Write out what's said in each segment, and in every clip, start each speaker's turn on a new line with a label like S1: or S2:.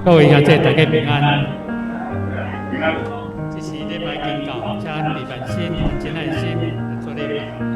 S1: 各位兄弟，大家平安。這是禮拜經教，請禮拜心、真愛心來做禮拜。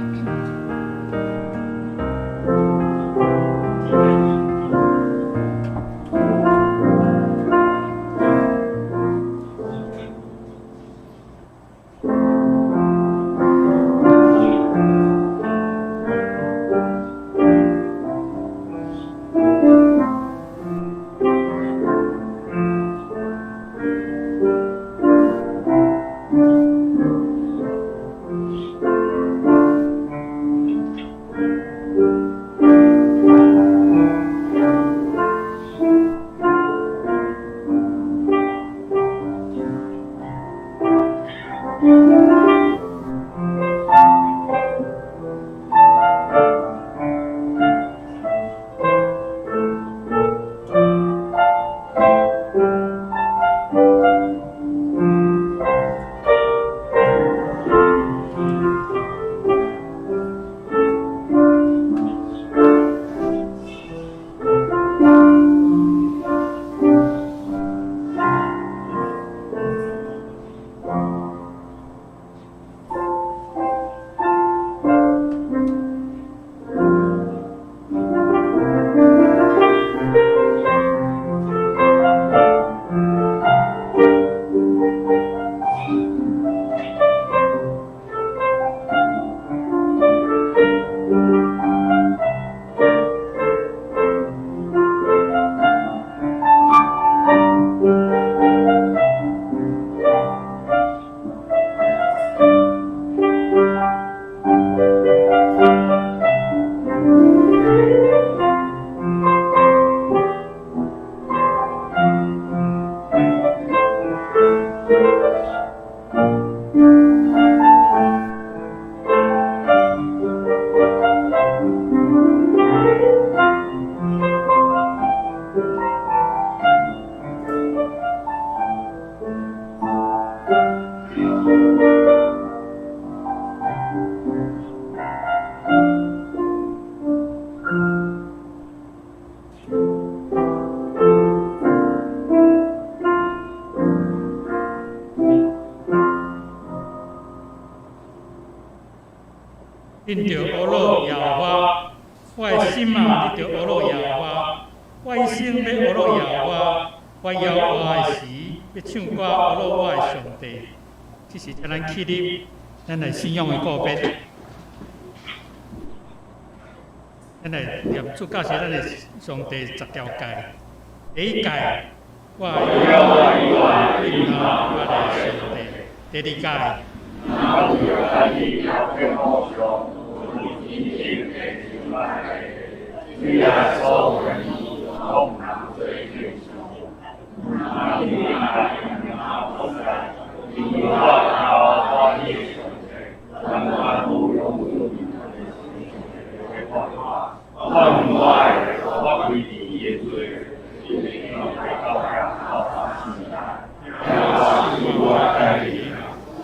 S1: 恁著呵咾耶和華，我的心啊，你著呵咾耶和華。我一生欲呵咾耶和華，我猶活的時，欲唱歌呵咾我的上帝。這是請咱起立，咱來信仰的告別。咱來念主教示咱的上帝十條誡。第一誡，我愛耶和華我的上帝。第二誡，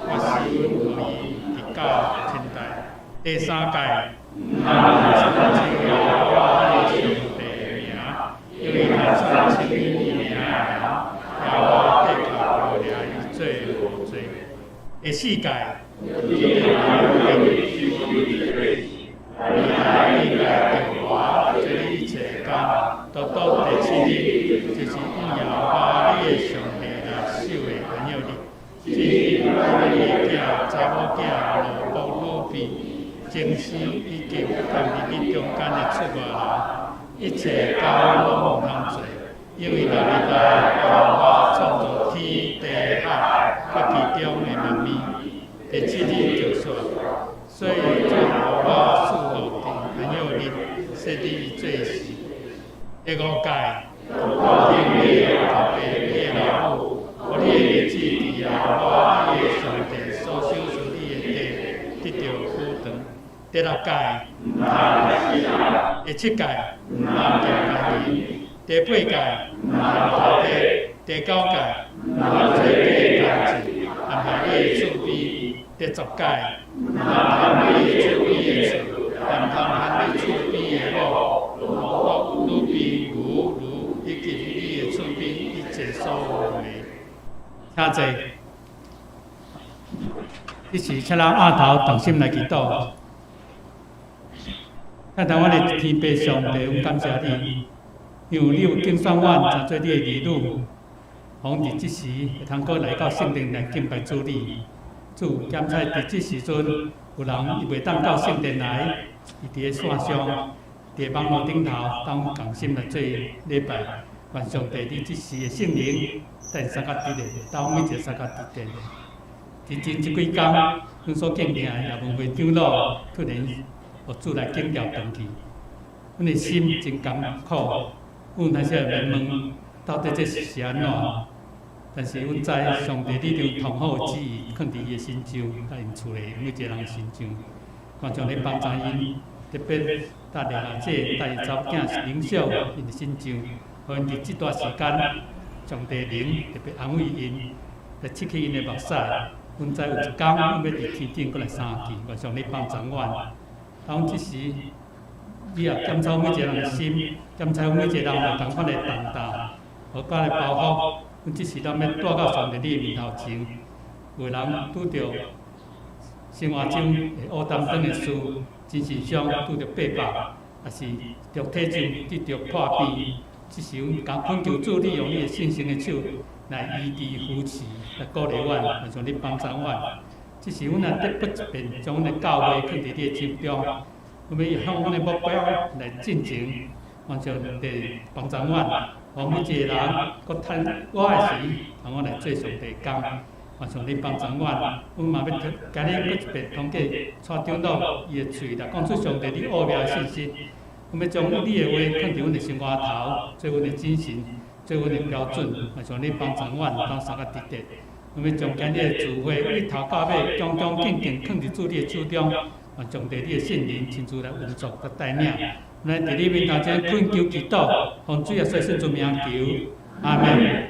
S1: 我施恩予伊，直到千代。第三誡，毋通稱耶和華你上帝的名，因為若煞稱伊名的人，耶和華的確無掠伊做無罪。第四誡，你應該著活做你一切工，直到第七日，就是耶和華你的上帝來守的安息日。這日你的囝、查某囝、奴僕、女婢、祭司以及踮佇你中間的出外人，一切工攏毋通做，因為六日內耶和華創造天地海佮其中的萬物，第七日就煞。所以主耶和華賜福佇安息日，設立伊做聖。第五誡，孝敬你的父爸、你的老母，予你的日子佇耶和華你的上帝所賞賜你的地得著久長。第六誡，第七誡，毋通行姦淫。第八誡，毋通偷盜。第九誡，毋通做假見證，陷害你的厝邊。第十誡，毋通貪你的厝邊的厝，也毋通貪你厝邊的某、奴僕、女婢、牛、驢，以及你的厝邊一切所有的。請坐。這時，請咱額頭同心來祈禱。親愛阮的天父上帝，阮感謝你，因為你有揀選阮，成做你的兒女，予阮佇這時會通閣來到聖殿來敬拜主你。主，檢查佇這時陣，有人伊袂當到聖殿來，伊佇咧線上，佇網路頂頭，當共心來做禮拜。願上帝你這時的聖靈，帶相佮佇咧，兜每一个相佮佇咧。真真這幾工，阮所敬聽的葉文輝長老突然予主來揀召轉去，阮的心真艱苦，阮有當時會問，到底這是按怎？但是阮知上帝你將上好的旨意囥佇伊的身上，佮𪜶厝內每一個人的身上，願上帝幫助𪜶，特別搭麗霞姐帶伊查某囝靈修𪜶的身上，予𪜶佇這段時間，上帝靈特別安慰𪜶，來拭去𪜶的目屎。阮知有一工，阮欲佇天頂閣來相見，願上帝幫助阮。當這時，你也檢查每一個人的心，檢查每一個人有仝款的重擔，無款的包袱。阮這時咱欲帶到上帝你的面頭前，有的人拄著生活中會烏擔當的事，精神上拄著逼迫，抑是肉體上得著破病。這時阮共懇求主，你用你的聖聖的手來醫治扶持，來鼓勵阮，願上帝幫助阮。這時阮若得閣一遍，將阮的教會囥佇你的手中，阮欲向阮的目標來進前，願上帝幫助阮，予每一個人閣趁活的時，通阮來做上帝的工。願上帝幫助阮，阮嘛欲今日閣一遍通過蔡長老伊的喙來講出上帝你奧妙的信息。阮欲將你的話囥佇阮的心肝頭，做阮的精神，做阮的標準。願上帝幫助阮，當相佮佇得。阮欲將今日的聚會一頭到尾，恭恭敬敬囥佇主你的手中，願上帝你的聖靈親自來運作佮帶領。咱佇你面頭前懇求祈禱，奉主耶穌聖主名求，阿門。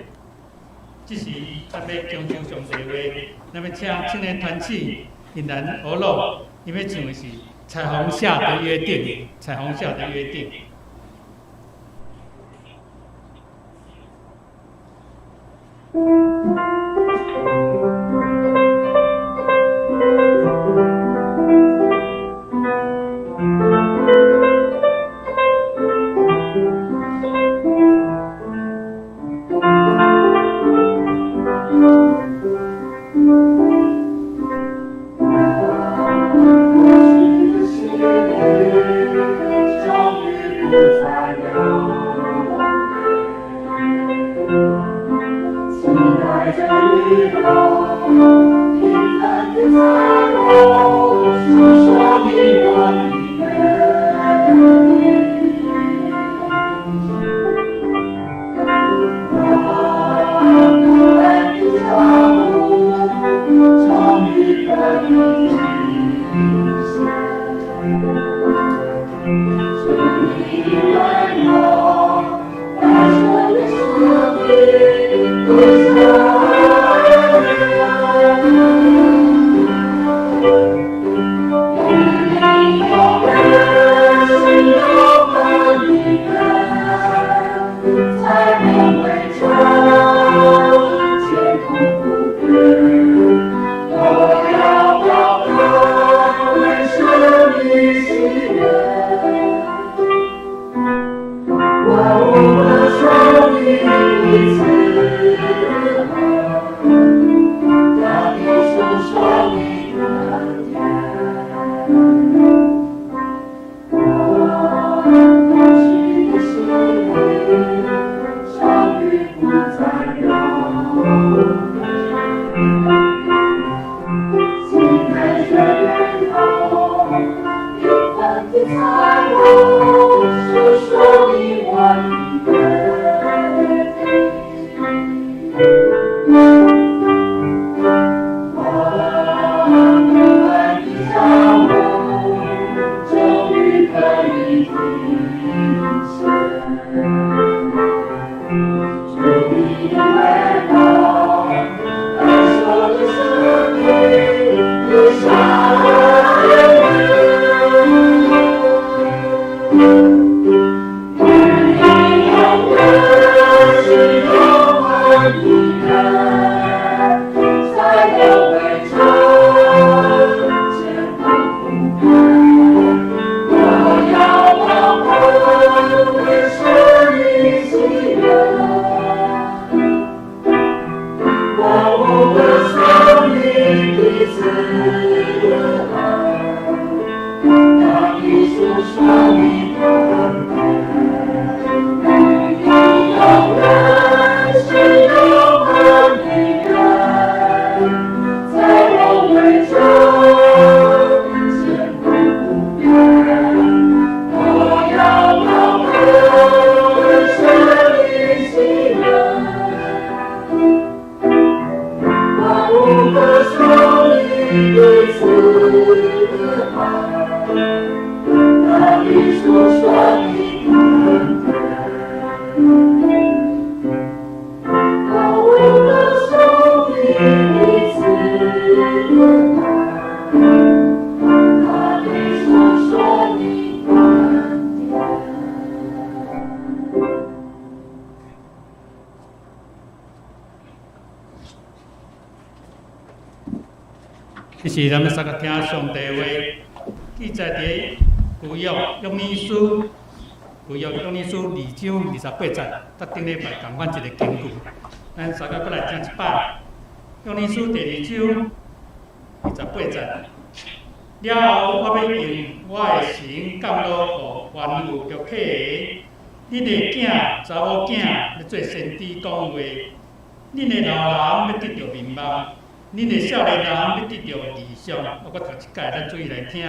S1: 這時，咱欲恭求上帝話，咱欲請青年團契𪜶來呵咾，𪜶欲唱的是《彩虹下的約定》，彩虹下的約定。
S2: 榮，平凡的彩虹，訴說你我的約定。萬不安的腳步，終於可以停歇。主你為我擺設的生命，不想與你永遠是永恆的約，才能為這堅固不變。我要報答為生命喜悅，萬物的生命的慈愛，大地訴說你的恩典。我過去的生命，終於不再有。心甘願榮，平凡的彩虹，訴說你我的約定。萬不安的腳步，終於可以停歇。主你為我擺設的生命，不想與你永遠是永恆的約，才能為這堅固不變。我要報答為生命喜悅，萬物的生命的慈愛，大地訴說你的恩典。與你永遠是永恆的約，才能為這堅固不變。我要報答為生命喜悅，萬物的生命的慈愛，大地訴說你的恩典。萬物的生命的慈愛，大地訴說你的恩典。
S1: 這是咱們三個聽上帝話，記載佇舊約約尼書，舊約約尼書2章28節，佮頂禮拜仝款一个經句。咱三個閣來聽一擺。約尼書第二章二十八節。了後，我欲用我的神降落予凡有肉體的，恁的囝、查某囝欲做先知講話，恁的老人欲得著面夢，恁的少年人欲得著異象。我閣讀一擺，咱注意來聽。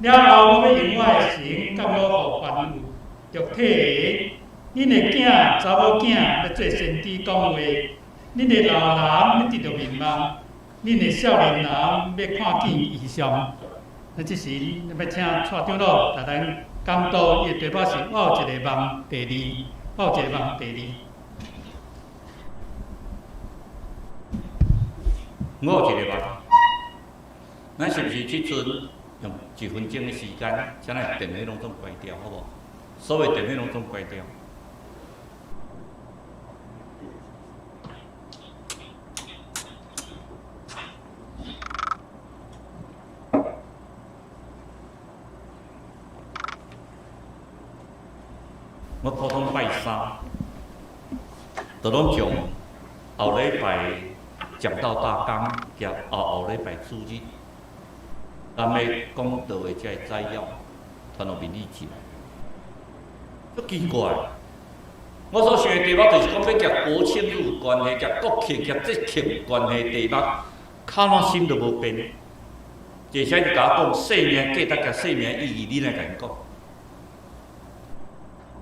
S1: 了後，我欲用我的神降落予凡有肉體的，恁的囝、查某囝欲做先知講話，恁的老人欲得著面夢，恁的少年人欲看見異象。咱這時欲請蔡長老來咱講道，伊的題目是“我有一个夢”第二，我有一个夢第二。
S3: 我有一个夢，咱是毋是這陣用一分鐘的時間，將咱電話攏總關掉，好無？所有電話攏總關掉。我普通拜三，就攏將後禮拜講道大綱，佮後後禮拜主日，咱欲講道的這个摘要，傳予面你食。足奇怪，我所想的題目就是講欲佮國慶日有關係，佮國慶、佮節慶有關係的題目，較怎心都無變。這時就共我講生命價值佮生命意義，你來共𪜶講。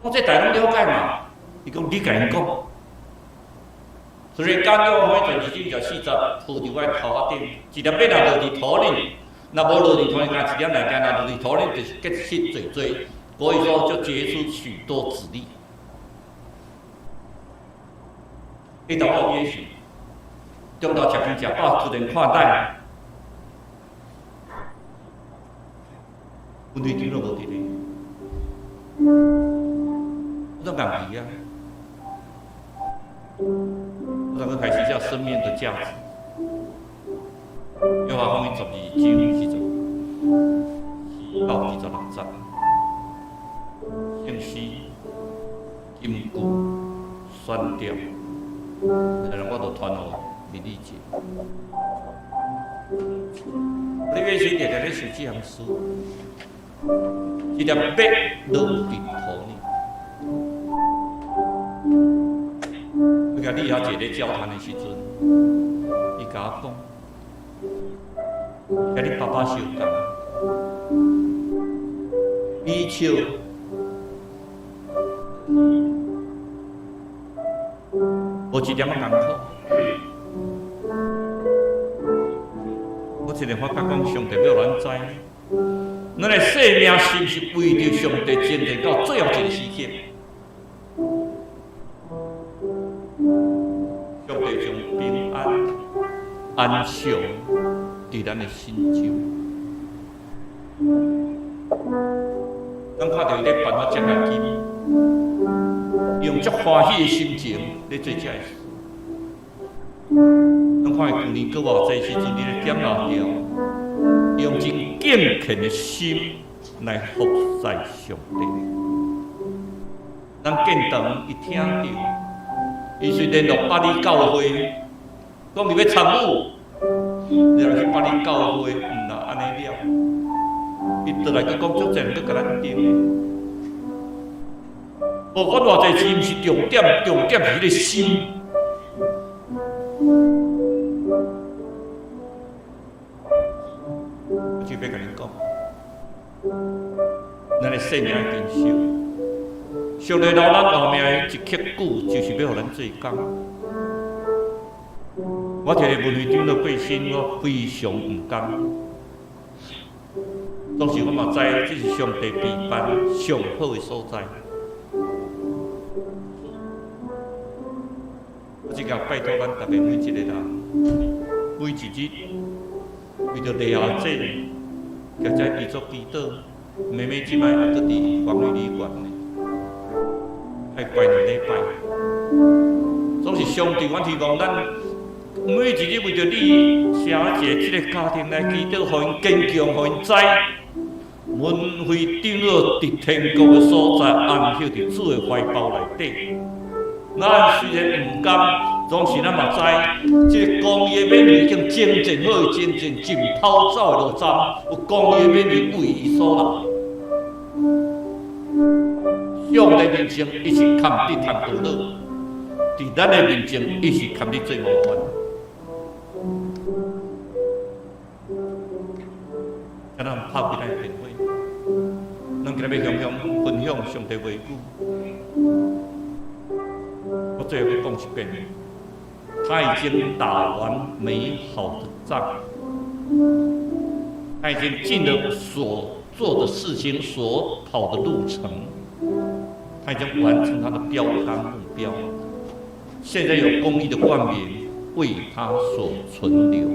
S3: 我這大攏了解嘛？伊講你共𪜶講。所以講了我全是24節鋪佇我頭殼頂，一粒麥若落佇土裡，若無落佇土裡，干一粒來行，若落佇土裡就是結實濟濟，所以說就結出許多子粒。彼頭我也是，中晝食飯食飽，突然看來，分會長都無佇咧，我都硬皮啊！我才閣開始寫生命的價值。約翰福音12章44到26節，聖詩金句選掉，然後我就傳予美麗姐。你欲時定定咧想這項事，一粒麥落佇土裡。我共你遐坐咧交談的時陣，伊共我講，共你爸爸相仝，伊笑，無一點仔艱苦。我一日發覺講，上帝欲予咱知，咱的生命是毋是為著上帝征戰到最後一个時刻？上帝將平安安詳佇咱的心中。咱看著伊咧頒發獎學金，用足歡喜的心情咧做這个事。咱看伊舊年閣偌濟時陣，伊咧減老掉，用真敬虔的心來服侍上帝。咱見當伊聽著，伊雖聯絡百里教會，講伊欲參與，然後去百里教會，毋若按呢了，伊倒來閣講足濟人閣共咱訂的。無管偌濟錢，毋是重點，重點是彼个心。我就欲共恁講，咱的生命珍惜。上帝留咱活命的一刻久，就是欲予咱做工。我一个文會長老過身，我非常毋甘。當時我嘛知，這是上帝備辦上好的所在。我這個拜託咱逐家每一个人，每一日為著地下這，共遮伊做祈禱。妹妹這擺猶閣佇防疫旅館呢，愛拜兩禮拜。總是上帝，阮希望咱每一日為著你寫一個這个家庭來祈禱，予𪜶堅強，予𪜶知，文惠長老佇天國的所在，安息佇主的懷抱內底。咱雖然毋甘，總是咱嘛知，這个公義的免已經征戰好，征戰盡跑走的路站，有公義的免為伊所留。上帝面前，伊是堪得談苦樂；佇咱的面前，伊是堪得做模範。咱拍開咱的電話，咱今日欲向向分享上帝話語。我最後欲講一遍，他已經打完美好的仗，他已經盡了所做的事情，所跑的路程，他已經完成他的標杆目標。現在有公義的冠冕為他所存留。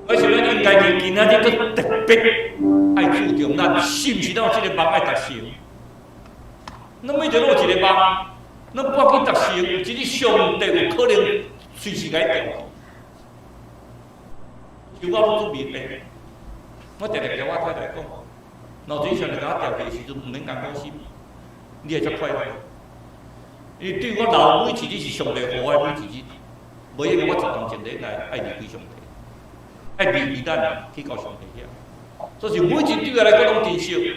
S3: 我想咱應該佇今仔日閣特別愛注重咱，是毋是咱有這个夢愛達成？咱每一个攏有一个夢，咱趕緊達成，有一日上帝有可能隨時共伊調去。像我攏準備病，我定定共我太太講，若有一日上帝共我調去的時陣，毋免艱苦心，你會足快樂。因為對我留每一日是上帝予我的每一日，無因為我十年前來愛離開上帝。愛離棄咱去到上帝遐。所以每一對來講攏珍惜。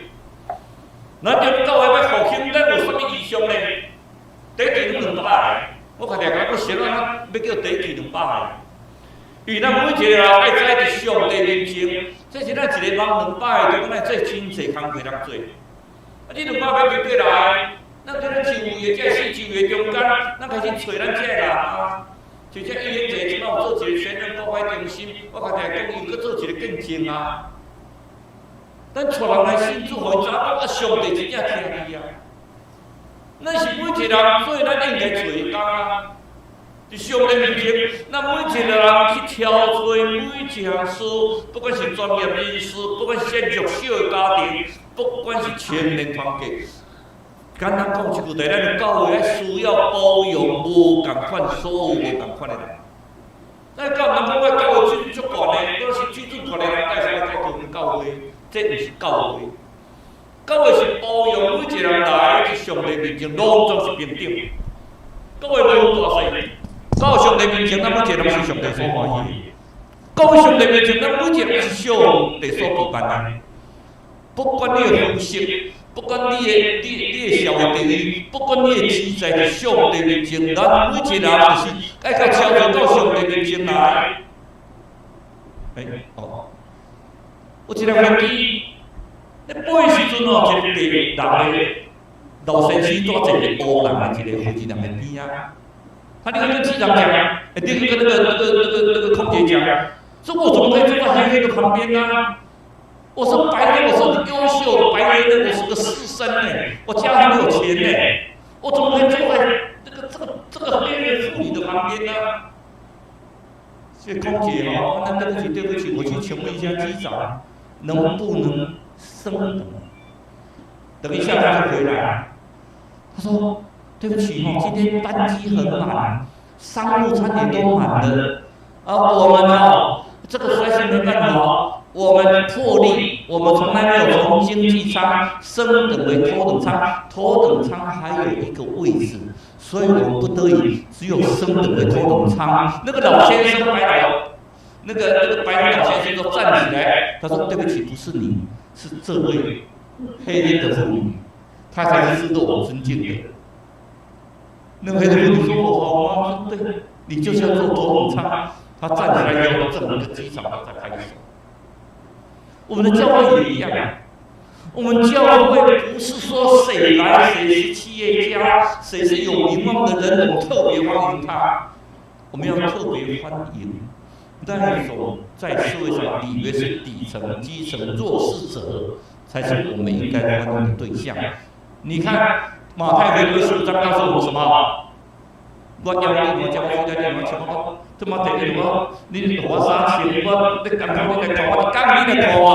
S3: 咱著教會欲復興，咱有啥物異象呢？短期攏200個，我家己講，我想啊，欲叫短期兩百個。因為咱每一個人愛知佇上帝面前，這是咱一個人兩百個，就講咱做真濟工課通做。啊，你兩百個面對來，咱佇咧周圍的這四周圍中間，咱開始揣咱這個人啊。就這一年前，這擺有做一個全人關懷中心，我家己講，伊閣做一個見證啊。咱帶人來信主，予伊知影講啊，上帝真正疼你啊！咱是每一個人做咱應該做的工啊。佇上帝面前，咱每一個人去挑揣每一項事，不管是專業人士，不管是弱小的家庭，不管是青年團體，簡單講一句，咱的教會需要包容無仝款所有無仝款的人。咱教人講我教會水準足懸的，我是水準懸的人帶啥來教教會？這毋是教會，教會是包容每一個人來佇上帝面前，攏總是平等。教會無大細，到上帝面前，咱每一個人是上帝所歡喜的。到上帝面前，咱每一個人是上帝所期盼的。不管你的膚色，不管你的社會地位，不管你的資財，佇上帝面前，咱每一個人就是愛共超越到上帝面前來。欸，哦，有一個飛機，咧飛時陣哦，一個白人的老先生坐坐一個烏人的一個負責人的邊仔。他就跟機長講，欸，那個跟那個空姐講，說我怎麼可以坐在黑黑的旁邊呢？我是白人，我是優秀的白人，我是個士紳呢，我家很有錢呢，我怎麼可以坐在這個黑人婦女的旁邊呢？這空姐哦，那對不起對不起，我去請問一下機長，能不能升等？等一下他就回來，他說對不起哦，今天班機很滿，商務艙也都滿了，啊，我們哦，這個實在是沒辦法。我們破例，我們從來沒有從經濟艙升等為頭等艙，頭等艙還有一個位置，所以我們不得已只有升等為頭等艙。那個老先生白老，那個白人老先生都站起來，他說：“對不起，不是你，是這位黑人的婦女，她才是值得我尊敬的。”那個黑的婦女說：“我好嗎？”對，你就是要坐頭等艙。他站起來以後，整個機場都在拍手。我們的教會也一樣，我們教會不是說誰來誰是企業家，誰是有名望的人，我們特別歡迎他。我們要特別歡迎那種在社會上以為是底層、基層、弱勢者，才是我們應該歡迎的對象。你看馬太福音25章告訴我們什麼？我邀你，我叫我去你，我請我，他媽第一我，你予我三千，我你艱苦你來顧，我講你來顧啊！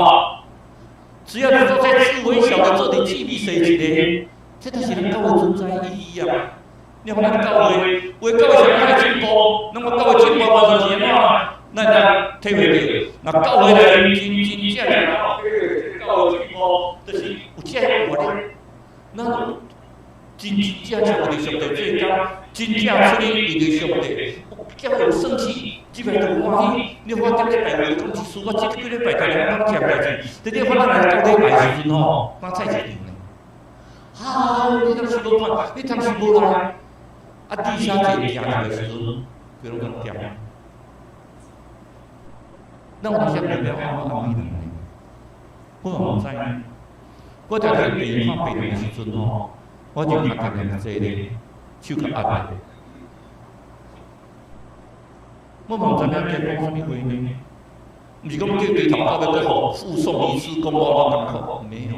S3: 只要你說在至微小的這裡紀念誰一個，這就是咱教會存在意義啊！你看咱教會，有的教會啥物愛進步，那麼教會進步無就是按怎？咱才體會著，若教會內真真正正體會教會進步，就是有這個活力，咱真真正正為著上帝做工，真正出力為著上帝，教會有生氣，這邊就歡喜。你看頂禮拜話講一次，我這幾禮拜逐日攏講代誌，等你看咱來到禮拜時陣吼，敢菜市場呢？啊，你當時無看，你當時無來，啊，地下坐行入來時陣，佢攏講恬。咱有當時袂了按怎安慰人呢？我嘛毋知。我常常去病院看病人的時陣吼，我就較定定坐咧，手較壓咧。我嘛毋知影該講啥物話呢？毋是講叫低頭到尾閣予附送醫師講我攏艱苦，沒有。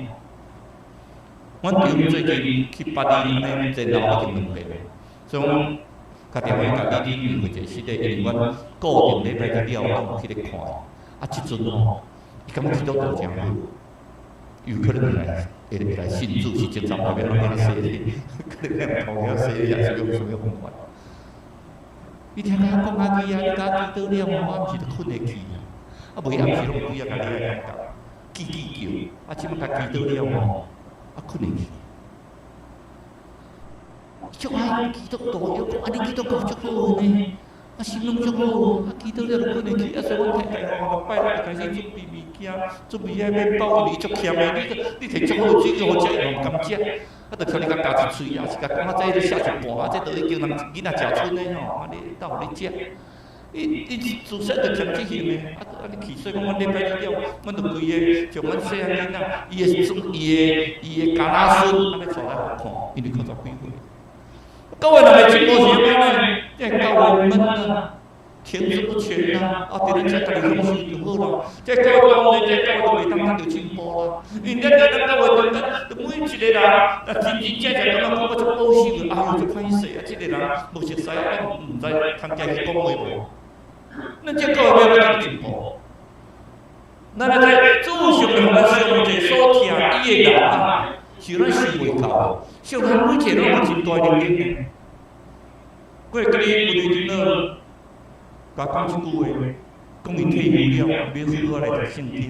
S3: 阮丈夫最近去巴黎按呢前後已經兩遍，所以阮敲電話共李經理問者，是咧，因為阮固定禮拜去了攏有去咧看。啊，這陣吼，伊感覺基督徒誠好，有可能會來信主，是精神內面攏遐洗咧，可能頭遐洗咧，也是用啥物方法？伊聽聽講啊，伊啊，你共祈禱了，我暗時就睏會去啊。啊，袂暗時攏規仔共你來感覺，吱吱叫。啊，這擺共祈禱了吼，啊，睏會去。足愛基督徒，又講啊，你基督徒足好呢。啊，心攏足好，啊，祈禱了就睏會去，啊，所以阮太太吼，禮拜就開始準備物件，準備遐麵包，因為伊足儉的，你摕足好的水果予食，伊嘛毋甘食，啊，就共你共咬一喙，抑是共講啊，這咧寫一半，啊，這都已經人囡仔食賰的吼，啊，你鬥予你食。伊伊自細就儉這型的，啊，啊，你去，所以講阮禮拜日了，阮就規个將阮細漢囡仔，伊的孫、伊的囡仔孫，按呢帶來予看，因為九十幾歲。教會內面進步是啥物呢？這教會悶啊，停滯不前啊，啊，佇咧遮家己享受就好啦。這教會當然，這教會就袂當得著進步啦。因為咱咱教會中間，每一個人，啊，真真正正感覺講我足保守的，哎喲，足歹勢啊！這個人無熟似，我毋知通行去講話無。咱這教會欲按怎進步？咱來主上帝予咱上濟所疼伊的人啊，是咱想袂到，上帝每一個攏有真大能力的。我會記得有位長老，共我講一句話，講伊退休了，欲好好來讀聖經。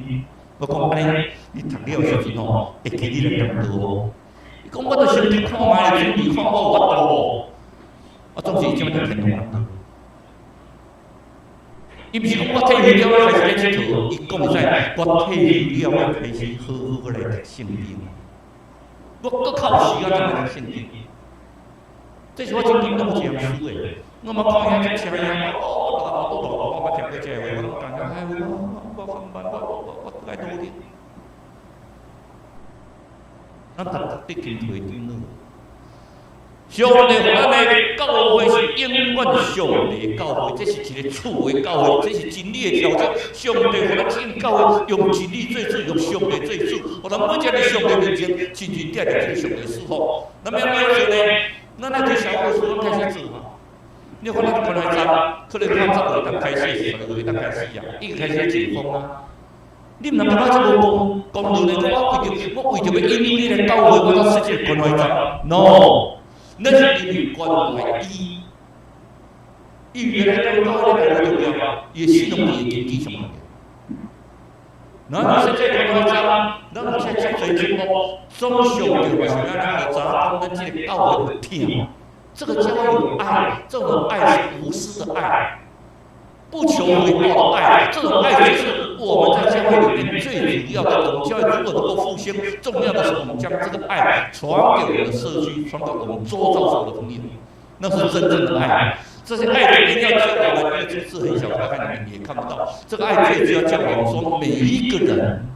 S3: 我講按呢，你讀了的時陣吼，會記你來講道無？伊講我著先去看覓，準備看我有法度無？啊，總是伊這擺就天堂。伊毋是講我退休了開始咧𨑨迌，伊講實在，我退休了我開始好好來讀聖經。我閣較有時間來讀聖經。這是我真感動一件事的。我嘛看遐足車呀，哦，老老老，我捌聽過這個話，我攏感覺哎，我我我我我愛努力。咱逐得敬佩長老。上帝予咱的教會是永遠上帝教會，這是一個厝的教會，這是真理的挑戰。上帝予咱這間教會用真理做主，用上帝做主，予咱每一個佇上帝面前，真真正正這個上帝祝福。咱欲按怎做呢？咱來對小故事開始做嘛。你看咱關懷站，可能看10月當開始，12月當開始啊，已經開始解封啊。你毋通感覺這無公公道呢？我為著欲引誘你來教會，我才設這個關懷站。No，那是因為關懷伊，伊原來教會來無重要，伊的信仰佇根基上面。咱設這個關懷站，咱有設這濟節目，總上重要是咱予知影講，咱這個教會有疼。這個教會有愛，這種愛是無私的愛，不求回報的愛。這種愛就是我們在教會裡面最主要的。我們教會如果能夠復興，重要的是我們將這個愛傳給我們的社區，傳給我們周遭所有的朋友，那是真正的愛。這些愛一定要教我們，因為字很小，大概你們也看不到。這個愛最主要教我們說，每一個人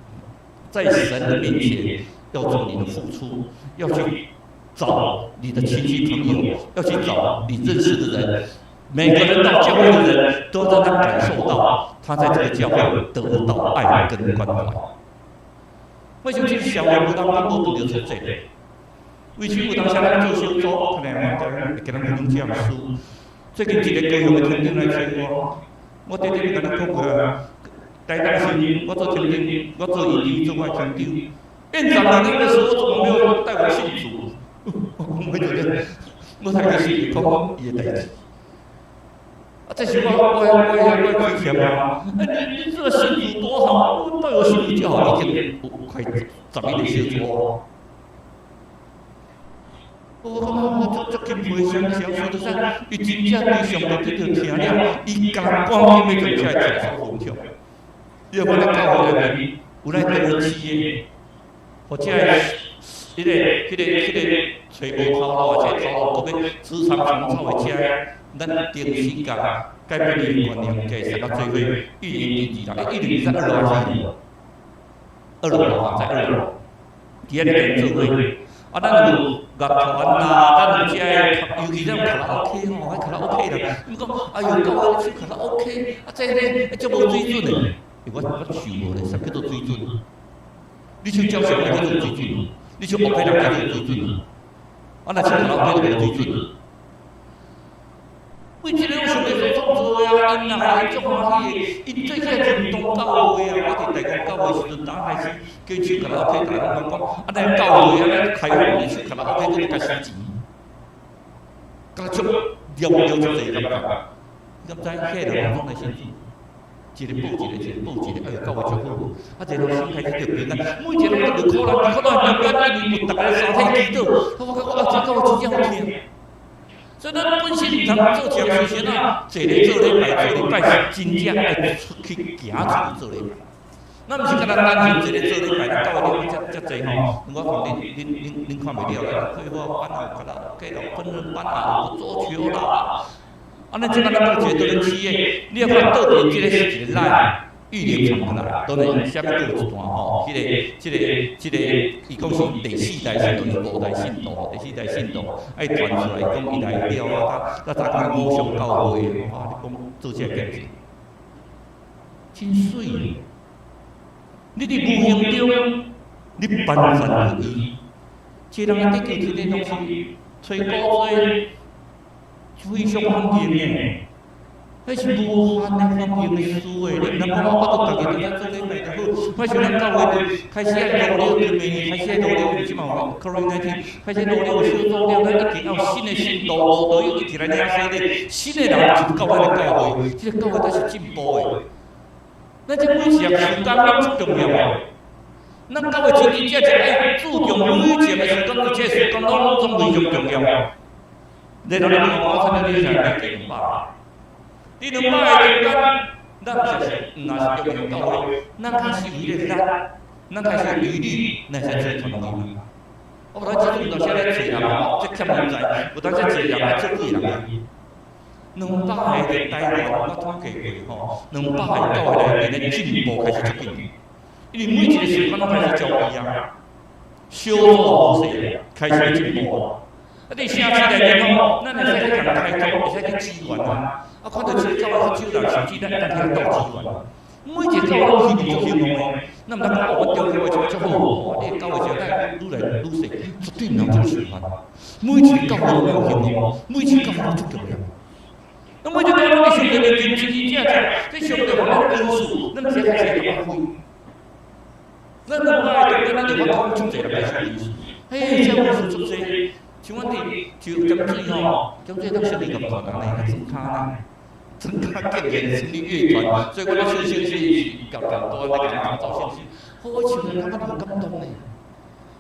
S3: 在神的面前要做你的付出，要去找你的親戚朋友，要去找你認識的人。每個人到教會的人都讓他感受到，他在這個教會得到愛跟關懷。我想這個社會無人講無拄著挫折，為此有當時咱做小組，可能我會給咱分享這樣書。最近一個高雄的廳長來找我，我直直共你講過啊。台東時我做廳長，我做議長，做我廳長。院長來的時候，怎麼沒有帶我信主？我講我就咧，我才開始講伊的代誌。啊，這是我虧欠啊！啊，你這個信主多好，我帶我信主就好，已經有快11個小組。我感覺我足足欽佩啥啥說就是，伊真正對上帝得著疼了，伊敢趕緊欲從遮來接受分享。你若講咱教會內面有來投資的，或者彼個揣無頭路，或者頭路閣欲職場重操的遮，咱定時共改變伊的觀念，會使甲做伙運營經濟人，一零在二樓還是一樓？二樓啊，在二樓，佇遐咧做伙。啊，咱有樂團啦，咱有遮個，尤其咱有卡拉 OK 吼，彼卡拉 OK 啦，伊講，哎喲，教會唱卡拉 OK，啊，這咧足無水準的，欸，我想無咧，啥叫做水準？你唱交響樂叫做水準，你唱樂器人叫做水準，啊，若唱卡拉 OK 就無水準。為這個上帝所創造的啊，𪜶若會足歡喜的，𪜶做起來真宗教會啊！我佇大公教會時陣，剛開始叫唱卡拉 OK，逐家攏講，啊，咱教會啊，咱開放的唱卡拉 OK，閣欲共收錢，敢若足了了足濟感覺。你敢知遐個人攏來信主？一個報一個，一個報一個，哎喲，教會足好，啊，一個人先開始著平安，每一個人都著苦難，苦難中間，因為有逐家三體祈禱，我感覺啊，這教會真正好聽。所以咱本身毋通做一項事情啊，坐咧做禮拜，做禮拜是真正愛出去行出去做禮拜。咱毋是干焦單純坐咧做禮拜，咱教會裡遮遮濟吼，我看恁恁恁恁看袂了啦，繪畫班啊，有卡拉 OK 啦，烹飪班啊，有桌球啦。啊，咱這個咱做一個做企業，你要看倒邊這個是一個咱玉林傳過來，當然下面閣有一段吼，彼個、這個、這個，伊講是第四代信徒，是五代信徒，第四代信徒愛傳出來，講伊來了啊，較早講偶像教會，哇，你講做這個見證，真媠。你佇無形中，你頒發予伊，這個人得救這個東西，吹鼓吹，非常反應的。彼是無限的反應的事的，你毋通講我都家己佇遮做禮拜就好。我想咱教會就開始愛努力，明年開始愛努力，這馬有 COVID-19，開始努力有小組了，咱一定要新的信徒，無道友一直來領洗禮，新的人入到咱的教會，這個教會才是進步的。咱這每一項時間攏足重要的。咱教會真真正正愛注重每一個時間，每一個時間攏總非常重要。你講你講，我參加你啥來兩百？你兩百個中間，咱就是毋若是中央教會，咱開始有彼個力，咱開始有疑慮，咱會使做傳福音。我無咱這陣有當時咧濟人吼，這欠人才，有當時濟人來做幾人。兩百個佇台灣，我統計過吼，兩百個教會內面的進步開始足緊，因為每一個時間攏開始交易啊，小組模式開始進步啊。啊，佇城市內面吼，咱會使去共開拓，會使去支援啊。啊，看著這個教會較少人，甚至咱會當去鬥支援。每一個教會攏希望足興旺的，咱毋通講哦，阮中教會足足好，哦，你的教會就咱愈來愈細，絕對毋通這樣想法。每一個教會攏有興旺，每一個教會攏足重要。那每一個教會攏上帝面前真真正正，這上帝予咱恩賜，咱才開始會發揮。咱兩百個中間，咱就發覺足濟人來受恩賜，嘿，這恩賜足濟。像阮佇就鹹水吼，鹹水當成立樂團安呢，裝跤呢，裝跤竟然成立樂團，所以我咧唱聖詩是共共都按呢共彈奏聖詩，好，我唱了感覺很感動呢。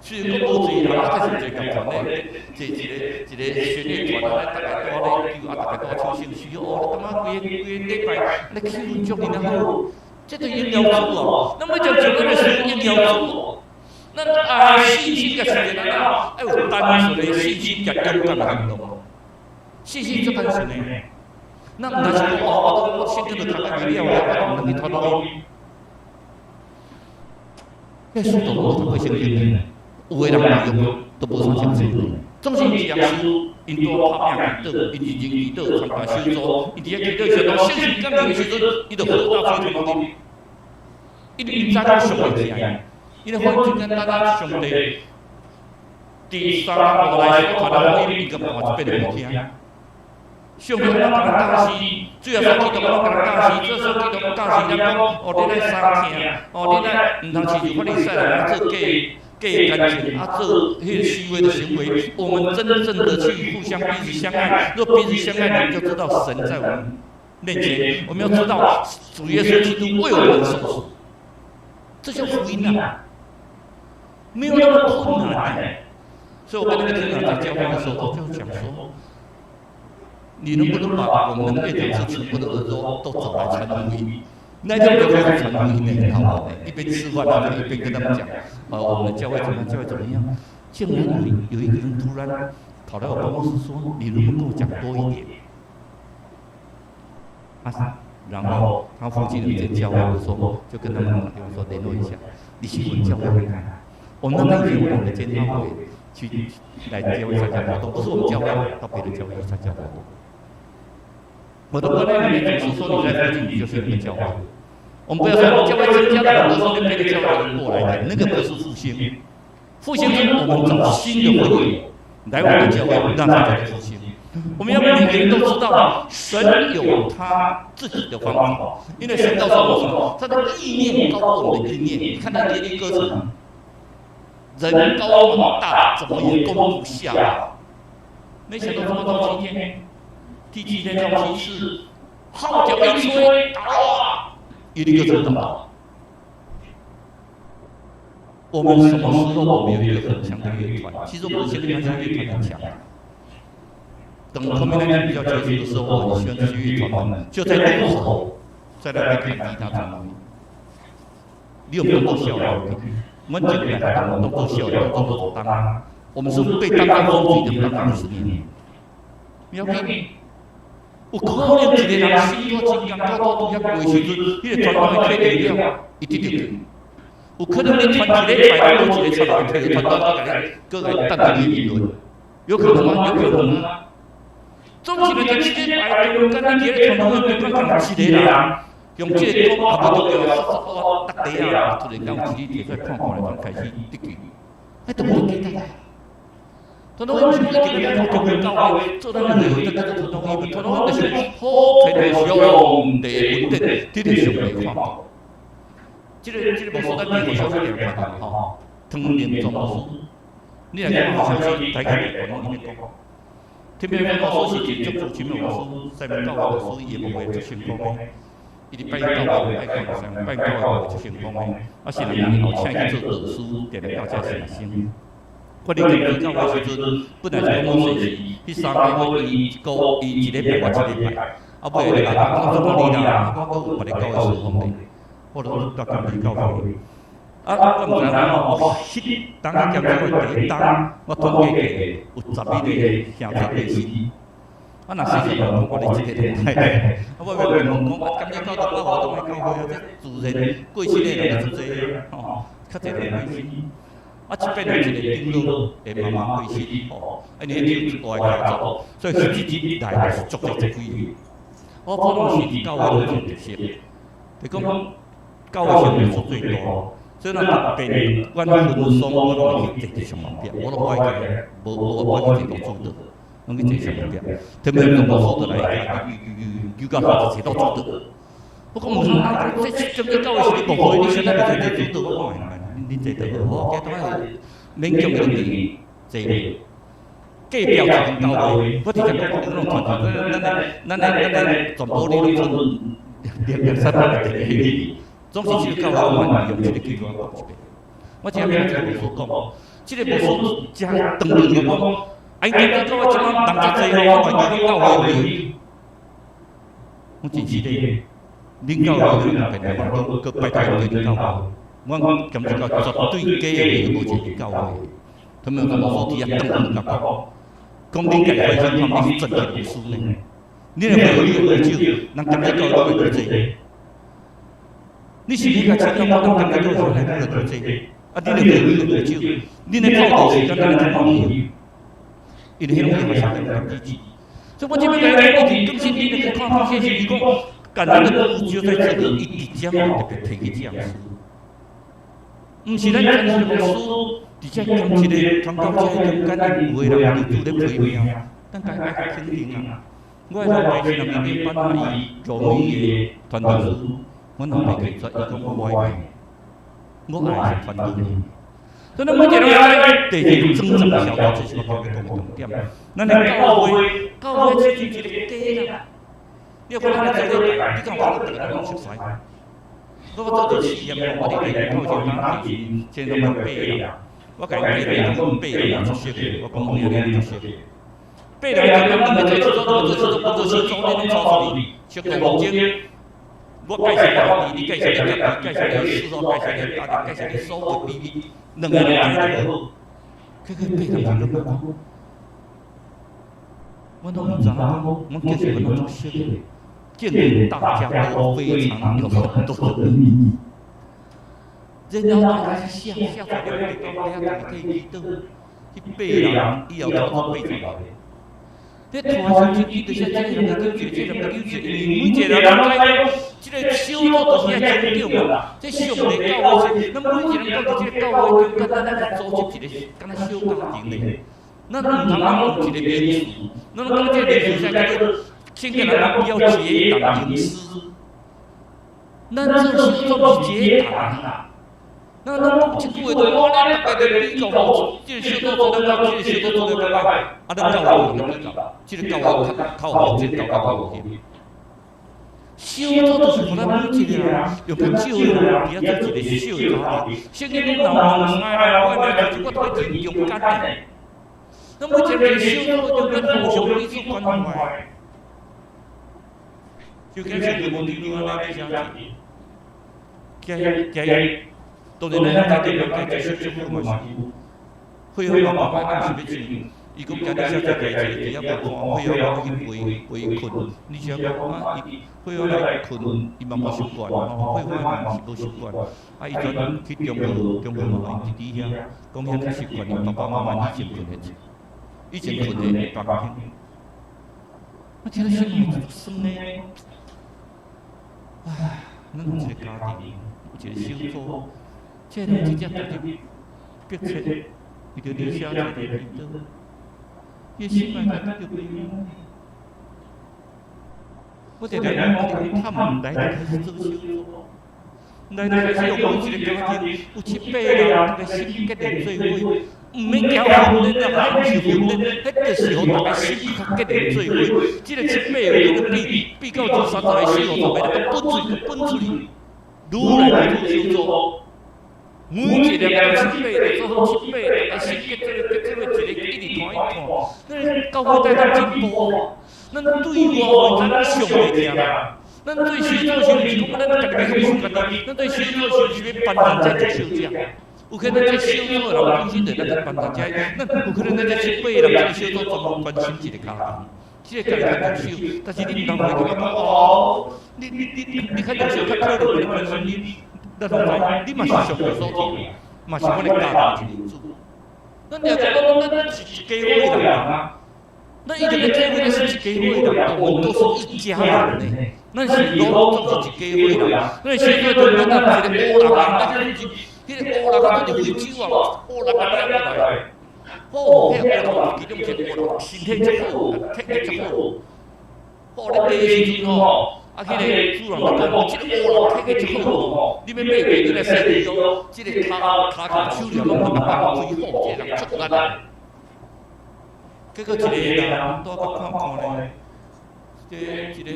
S3: 雖然講無濟人，啊，但是一個樂團咧，一個一個弦樂團啊，咧，逐个帶咧叫啊，逐个帶唱聖詩哦，你感覺規個規個禮拜，咧氣氛足爾好，這就榮耀主哦。咱欲將將咱的事榮耀主哦。咱愛信心佮信任啊，愛有單純的信心佮勇敢的行動。信心足單純的，咱毋但是講哦，我都我聖經都讀甲會了了，我都毋通去傳福音。這使徒無讀過聖經的，有的人用都無啥清楚。總是一樣事，𪜶拄拍拚祈禱，𪜶認真祈禱，參加小組，𪜶佇遐祈禱時陣，聖靈感動的時陣，伊就好大吹傳福音。因為𪜶知影上帝疼。因為福音真簡單啊，上帝佇三五來所傳的福音，伊共換一遍予聽。上帝攏共咱教示，主耶穌基督攏共咱教示，主耶穌基督教示咱講，哦，你愛相疼，哦，你愛毋通親像法利賽人啊做假假乾淨，啊做彼個虛偽的行為。我們真正的去互相彼此相愛，若彼此相愛，你就知道神在我們面前。我們要知道主耶穌基督為我們受死，這叫福音啊！沒有那麼困難的，所以我跟那個廳長在交換的時候，我就講說，你能不能把我們的院長室全部的人都找來傳福音？那天我就開始傳福音呢，很好玩的，一邊吃飯啊，一邊跟他們講，啊，我們的教會怎麼樣，教會怎麼樣？竟然有一個人突然跑來我辦公室說，你能不能跟我講多一點？啊，然後他附近的一間教會說，就跟他們打電話說聯絡一下，你去問教會看看。我們那邊有兩個監察會去來教會參加活動，不是我們教會，到別的教會去參加活動。我的觀念裡面總是說，你在附近，你就是一個教會。我們不要說教會增加了很多是別的教會人過來的，那個不是復興。復興是我們找新的會員來我們教會，讓他叫做復興。我們要每個人都知道，神有他自己的方法，因為神告訴我什麼？他的意念高過我們的意念。你看那耶利哥城。人高馬大，怎麼也攻不下。沒想到這麼到今天，第七天到七次，號角一吹，打，耶利哥城倒。我們什麼時候我們有一個很強的樂團？其實我們現在樂團很強。等 COVID-19 比較結束的時候，我很喜歡這些樂團們就在路口，在那邊彈吉他唱歌。你有當做笑話？阮前來當做笑話，當做當，我們是被當當風景的當50年。不要緊，有可能一個人死多真艱苦拄遐過時陣，彼個團隊體力了，伊得著去。有可能你傳一禮拜，無一個插落去，摕個團隊閣來閣來等你議論，有可能嗎？有可能啊。總是咧，這一禮拜中間，你佇咧團隊中間共一個人，用這個講也無重要，我搭地啊，突然間有一日提出來看看來，就開始得救，彼都無記得。傳道會是一個中間教會，做咱的會，咱叫做傳道會，傳道會就是好遍的上帝恩典，佇咧上帝看。這個牧師咱佇互消息裡看到吼，湯連莊牧師，你若講互消息，大家會講攏伊咧講。特別牧師是一個足資深的牧師，西門教會牧師，伊的牧會足成功的。伊佇拜教會拜教會，拜教會足成功的。啊，是人後請去做導師，定定到遮成生。我佇監教會時陣，本來是講阮說是彼3個月，伊一個伊一禮拜，我一禮拜。啊，尾咧啊，我講你啦，我閣有別个教會事奉咧，我就甲監理教會。啊，我毋知影吼，我彼當去監教會第一當，我統計過有11個兄弟過身。啊，若是講我咧一個都毋知。啊，我袂問講，啊，監理教都我活動的教會啊，這自然過身的人就足濟吼，較濟人過身。啊，這邊有一個長老的媽媽過身吼，啊，因為迄場大的工作，所以彼一日來就是足濟足幾個。我普通是教會的一個特色，就講教會上面數最多，所以若特別阮分桑，我攏會去坐佇上後壁，我攏無愛去，無無無愛去坐到主桌，攏去坐上後壁。特別用牧師就來，又到後就坐到主桌。我講毋通啊，這整個教會是你牧會，你啥物袂坐佇主桌？我講恁恁坐就好，我記得勉強就佇坐。隔壁一間教會，我直接講，你攏團團，咱的全部你攏剩兩兩三百個地彼，總是這個教會我願意用這個機會講一遍。我今日這個牧師講，這個牧師真當面我講，哎，你教會這擺人遮濟吼，我願意講教會會。我真是咧，恁教會有變來，我閣拜託對教會，我感覺到絕對假的，無一個教會。他們講牧師佇遐當面共講，講恁家己反省看，你是真的牧師呢？你若會你會少，人感覺教會愈濟。你是欲共請教，我感覺教會來愈來愈濟。啊，你若會愈來愈少，恁咧透地時間，咱咧較冇用。因為彼種會相當感激。所以我這邊來講，一直更新，你那個看看現實，伊講感恩的故事就在這裡，伊直接特別提起這樣子。毋是咱真實牧師，佇遮講一個傳教這中間有的人佇主咧批評，咱家愛肯定啊。我的老爸是人民班伊羅美的傳道師，阮老爸拒絕，伊講我無愛，我愛是團隊。所以咱每一個人愛第二裝站小組，這是我講的重點。咱的教會，教會只是一個家啦。你有看咱做禮拜，你敢有可能逐个攏熟似？我做一試驗，我佇咧教會當時先攏八個人，我共伊八個人講八個人出席的，我講每個人出席。八個人中間兩個做一組，兩個做一組，分做四組，你攏抽出去，小個房間。我介紹我弟，你介紹你家己，介紹你四組，介紹你家己，介紹你所有秘密，兩個人知就好。結果八人就攏講，我攏毋知影，阮結束阮攏足熟的，竟然大家都非常有很多的秘密。然後大家寫寫出來，就講遐大體祈禱，彼八人以後差不多80個。這拖時陣，就是這個人來糾結，這個人來糾結，因為每一個人攏知講，這個小組就是愛成長嘛。這上帝教會是，咱每一個人講佇這個教會中間，咱來組織一個敢若小家庭咧。咱毋通講有一個名詞，咱攏講這個名詞啥叫做聖經人講不要結黨營私。咱做小組是結黨啊。咱攏講一句話，就我咧逐家咧比較吼，這個小組做得較，這個小組做得較歹，啊，咱教會有比較，這個教會較較有，這個教會較有。小組就是予咱每一個人用較少的人佇遐做一個小的家庭。聖經講若有兩個人，我來做，我都要佇中間的。咱每一个小組中間互相彼此關懷。就驚像無長老按呢，欲寫字，驚驚，當然咱家己家己小小嘛是有，會好媽媽暗時欲唱，伊講今日寫這個一個字仔無看，會好媽去陪陪伊睏，你寫講啊，伊會好來睏，伊嘛無習慣吼，會好嘛是無習慣，啊，伊轉去中學，中學嘛𪜶弟弟遐，講遐較習慣，𪜶爸爸媽媽以前睏的，以前睏的房間，我聽了心內就酸呢。唉，咱有一個家庭，有一個小組，這個人真正特別迫切，為著你寫這個祈禱，伊心內感覺悲哀。我定定講，我哋較毋來就開始做小組，來就開始用每一個家庭有七八個人，大家心結連做伙，毋免驚訓練啊，彼毋是訓練，彼就是予大家心較結連做伙。這個七八個人比比到二三十個、四五十個，都分出去，分出去，愈來愈做小組。每一個人七八個，做好七八個，大家心結做結做伙，一個一直看一看，咱教會帶當進步。咱對外咱上袂聽，咱對小組是毋是講咱家己欲享受家己？咱對小組是毋是欲幫人遮做小者？有可能這小組的人本身就咱幫人遮，咱有可能咱這七八個人這個小組專門關心一個家庭，這個家己較少，但是你毋通會感覺講哦，你你你你你較少，較可能無咧關心你，咱攏知，你嘛是上帝所疼，嘛是阮的家庭一份子。咱掠講咱咱是一家伙的人啊。咱一定欲體會，咱是一家伙的人，我們都是一家人呢。咱是攏總是一家伙的人。咱小組中間咱一個烏人啊，咱這是彼個烏人啊，就是非洲啊，烏人啊掠過來。好，彼個烏人其中一個烏人身體足好，體力足好。好，咧買的時陣吼，啊，彼個主人就講，這個烏人體力足好吼，你欲買地，你來說伊哦，這個跤跤頭手鏈攏通共放開好，這個人足力。結果一個人拄仔看看咧，這一個一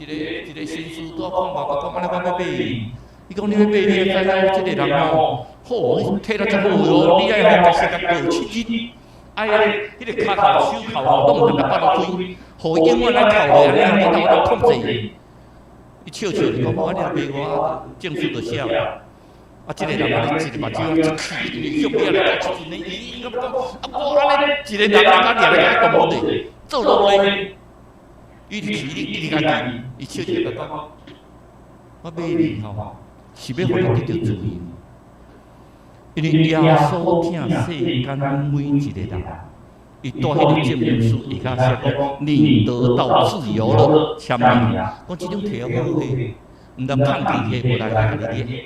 S3: 個一個紳士拄仔看看，講按呢我欲買伊。伊講你欲買，你愛知影這個人吼，好，體力足好哦，你愛予共時間過7日，愛彼個跤頭手銬吼，攏毋通共放落開，予伊永遠來銬落，按呢你才有法度控制伊。伊笑笑就講，我你若買我，證書就寫。啊！這個人按呢一個目睭一氣，向邊來到這陣呢，伊應該講啊，我按呢一個人敢掠來共動的，做奴隸，伊直氣，一直共氣，伊笑笑就講，我買你吼，是欲予你得著自由，因為耶穌疼世間每一個人，伊帶彼個證明書下跤寫講，你得到自由了，簽名，講這種提好好勢，毋通抗拒下無來共你掠。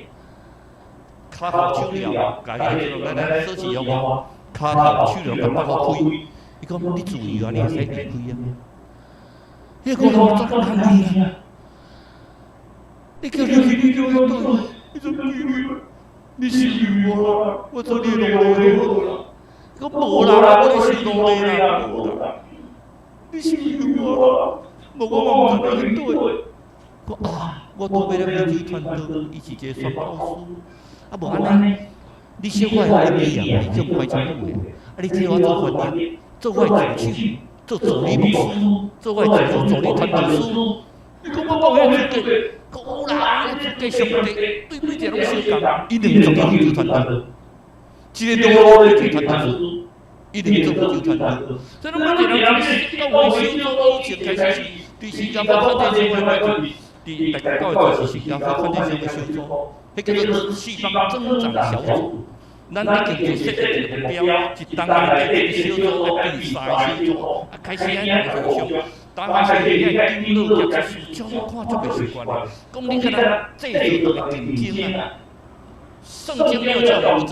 S3: 跤頭手鐐，共彼個來來鎖匙予我，跤頭手鐐共放予開。伊講你自由啊，你會使離開啊。彼個人怎抗拒啊？你叫你去，你叫我轉，你做鬼你收留我啦，我做你的奴隸就好啦。伊講無啦，我咧受奴隸啦，無啦。你收留我啦，無我嘛毋知欲去佗。講啊，我拄欲來非洲傳道，伊是一個宣教師。啊，無按呢，你小可會曉語言，你種開真久的，啊，你替我做翻譯，做我的助手，做助理牧師，做我的助理傳道師。你講我講彼個資格，講有啦，彼個資格上帝對每一個攏相仝，伊兩個做非洲傳道，一個奴隸做傳道師，伊兩個做非洲傳道。所以，每一個人教會小組以前開始是佇新加坡看電視會開始，佇大家教會就是新加坡看電視會小組。彼叫做四方增長小組，咱已經就設定一個目標，一冬內底這個小組愛變三個小組，啊，開始按呢互相，當開始遐長老夾執事，照我看足袂習慣的，講你敢若製造逐个競爭啊？聖經沒有叫不爭，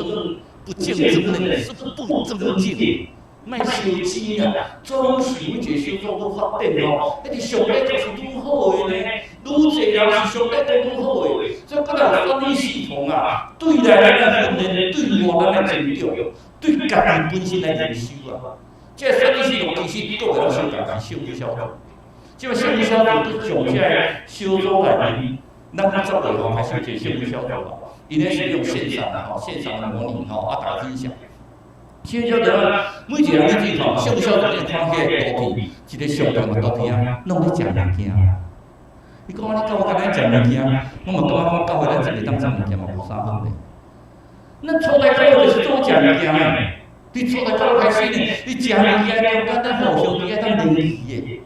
S3: 不競爭的，是不爭競。莫相爭啊！總是每一個小組愈發展吼，彼個上帝就是愈好的呢，愈濟人是上帝都愈好的，所以閣來有管理系統啊，對內咱來訓練，對外咱來成長，對家己本身來靈修啊。這個管理系統其實各個攏相仝，是聖母小組。這個聖母小組佇上這個小組內面，咱較早就開始一個聖母小組啊，𪜶咧是用線上的吼，線上的模擬吼，啊，大家分享。聖母小組每一個人你注意看，聖母小組你看起來圖片，一個上重的圖片啊，攏咧食物件。你講你教會敢若食物件，我嘛感覺講教會咱一個當食物件嘛無啥好咧。咱出來教會就是做食物件的，你出來教會開始呢，你食物件中間咱互相之間當聯繫的。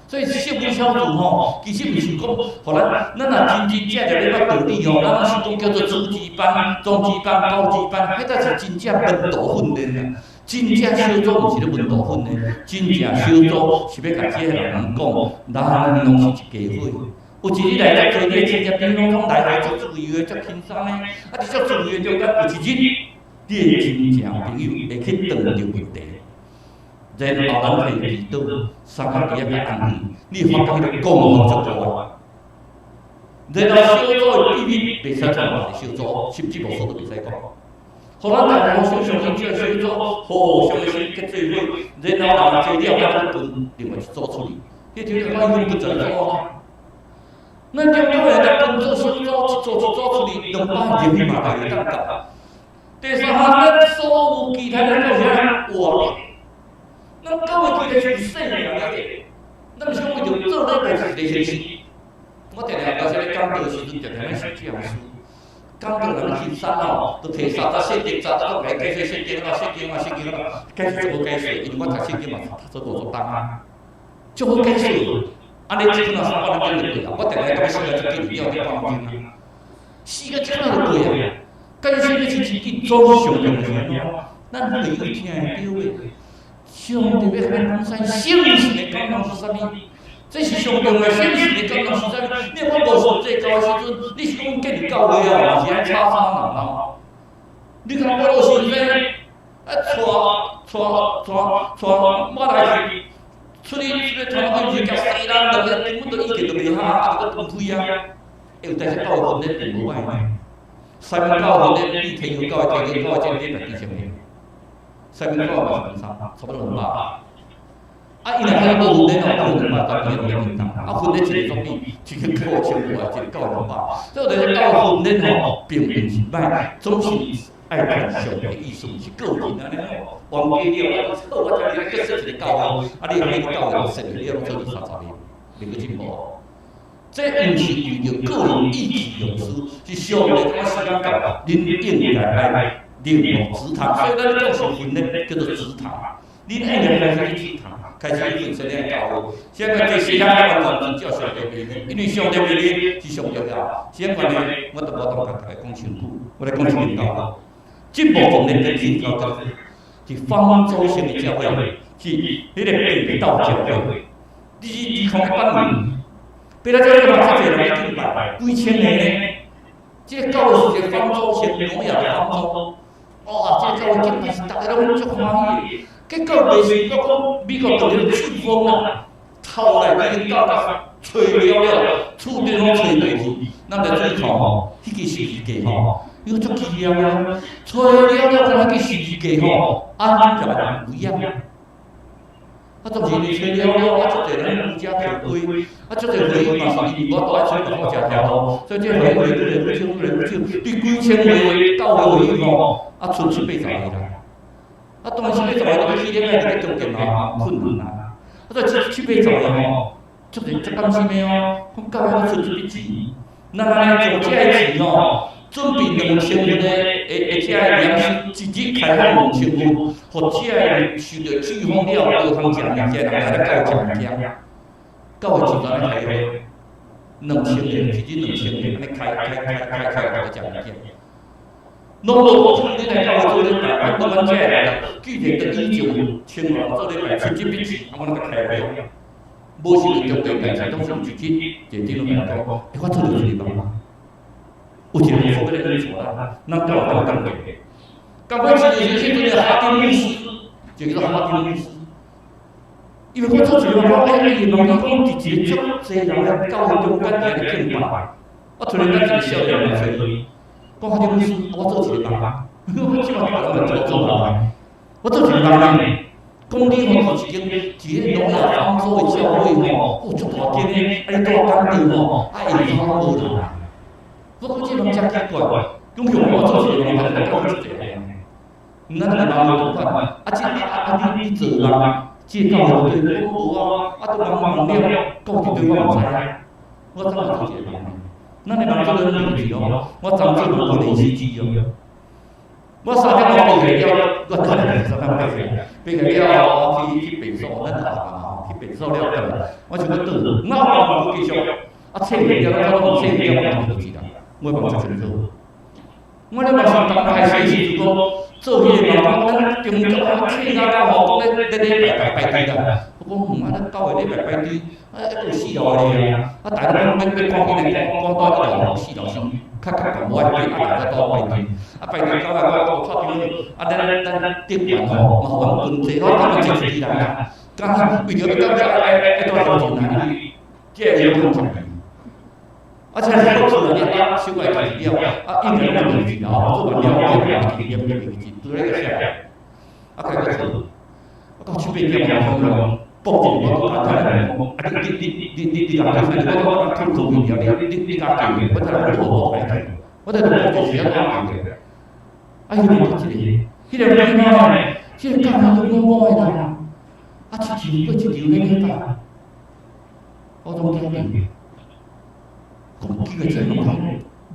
S3: 所以聖母小組吼，其實毋是講，予咱，咱若真真正正欲捌道理吼，咱攏是講叫做初級班、中級班、高級班，彼才是真正門徒訓練啊！真正小組毋是咧門徒訓練，真正小組是欲共這个人講，咱攏是一家伙。有一日來遮做你的親戚朋友攏來來足自由的、足輕鬆的，啊，佇足自由的中間，有一日，你的親戚朋友會去斷著問題。然後咱提祈禱，三個佇遐較安慰，你會發覺彼個功效足大。然後小組的秘密袂使傳予別個小組，甚至無數都袂使講。予咱大家互相相信這個小組，互相的心結做伙，然後人坐了，咱分另外一組出去，彼就感覺伊分做一組啊。咱中間的分做小組，一組一組出去，200人去嘛，會當夠。第三項，咱所有其他人做啥活？咱教會其實是生命的，咱毋是講為著做禮拜是一個形式。我定定有時咧講道時陣，定定咧是這樣說。講道人去山吼，都提三節聖經，三節都共伊解釋聖經啊，聖經啊，聖經啊，解釋足好解釋，因為我讀聖經嘛讀做五十冬啊，足好解釋。按呢這陣啊三半鐘就過啊，我定定感覺時間足緊，了就半鐘啊，時間這下就過啊。解釋聖經是真緊，總上重要。咱會有聽會著的。上帝欲共咱講啥？聖神的感動是啥物？這是上重要。聖神的感動是啥物？你若講50歲到的時陣，你是講建立教會哦，毋是愛吵吵鬧鬧？你看我老先生，啊，帶帶帶帶我來去出去出去傳福音，是共西人落去，根本都意見都袂合，啊，就閣分開啊。欸，有當時教會訓練並無歹呢。西門教會訓練比天主教會、天主教會這禮拜低上面。西門教會嘛是兩三，差不多200。啊，伊若較無訓練哦，可能200十幾攏免當。啊，訓練一個總比一個教千外，一個教200。所以就是教訓練吼，並毋是歹，總是愛看上帝意思，毋是個人按呢吼。冤家了，好，我今日結束一個教會，啊，你彼個教會就設立了，攏做二三十年，袂閣進步。這毋是為著個人意氣用事，是上帝感覺時間到，恁應該愛另覓植堂。所以咱講是訓練叫做植堂，恁應該開始去植堂，開始去訓練教會。現在這時間完全真正上帝命令，因為上帝命令是上重要。時間關係，我都無當共大家講傷久，我來講一間教會。進步訓練跟天教教會是方舟型的教會，是彼個北道教會。你2018年，北道教會嘛，遮濟人咧敬拜，幾千個呢。這個教會是一個方舟型，挪亞的方舟。哇，這個教會敬拜是逐家攏足歡喜的。結果袂是閣講美國當日颶風啊，頭來已經到甲吹了了，厝頂攏吹落去。咱來注意看吼，彼支十字架吼，伊個足奇妙啊！吹了了，敢若彼十字架吼，安然無恙。啊，總是吹了了，啊，足濟人無家可歸，啊，足濟會友嘛是因為無法度愛吹嘛，好食條路，所以這會友愈來愈少，愈來愈少，對幾千個教會會友吼，啊，賰七八十個啦。啊，當然七八十個，你欲起禮拜佇咧中間嘛困難啊。啊，所以七七八十個吼，足濟足擔心的哦。講教會欲賰這筆錢，咱按呢將這个錢吼，準備2000份的的這個糧食，一日開放兩千份，予這个受著颶風了無通食物件人來咧教食物件。教會錢怎咧開會？2000個，一日兩千個，按呢開開開開開，予食物件。攏無像恁來教會做禮拜，啊，阮這个人，既然當以前有千外人做禮拜，賰這筆錢，啊，阮來開會。無是為重大代誌，攏是一日一個長老來講，欸，我做著一個夢，有一個牧師欲來帶咱，咱教會當工課。共款是就是彼陣哈丁牧師，就叫做哈丁牧師。因為我做一個夢，欸，伊夢伊講佇一個足濟人的教會中間佇咧敬拜，我突然間一個少年人揣伊，講哈丁牧師，我做一個夢，我這馬逐家攏做做夢，我做一個夢呢。講你吼，佇一間佇彼個挪亞方舟的教會吼，有足大間的，啊你拄仔講著吼，啊下跤攏無人。我講這人誠奇怪，講叫我做一個夢，還是講足濟人。咱的梦就共款，啊，這啊你做夢，這個教會對，我無啊，啊，都夢夢了，到佇佗我毋知影，我怎會做一個夢？咱的夢做咧兩字哦，我昨做夢做連續劇哦。我3點鐘爬起來了，我可能是3點爬起來，爬起來了後，我去便所，咱就後嘛吼，去便所了轉來，我想欲轉，我夢繼續，啊，醒了，我攏醒了，我夢就一啦，我夢足清楚。我咧夢是剛開始時陣講做彼個夢，講咱中國啊，客家吼，講咧咧禮拜拜拜豬啦。我講嗯，啊，咱九個禮拜拜豬，啊，還有四樓個咧啊，啊，大家講欲欲趕緊咧，趕趕到一樓，四樓先較較懸，無愛爬，啊，大家都拜豬，啊，拜豬到尾我我帶長，啊，咱頂懸吼，嘛予阮分濟，我感覺真濟人啦，敢為著欲感覺愛愛帶頭前來，這個有問題。啊，這個做出來了，小可去了，啊，應該攏袂去了，做完了，我也去念念袂去，拄咧個寫，啊，開始做，啊，到七八點鐘，我講，卜一個，我講，啊，你你敢去？我我吐吐面了，你敢去？我才來我我開我才來卜一個，啊，彼個一個，彼個囡仔呢？這個教會攏我的啦，啊，一場過一場咧禮拜，我總驚伊。講幾個字攏通，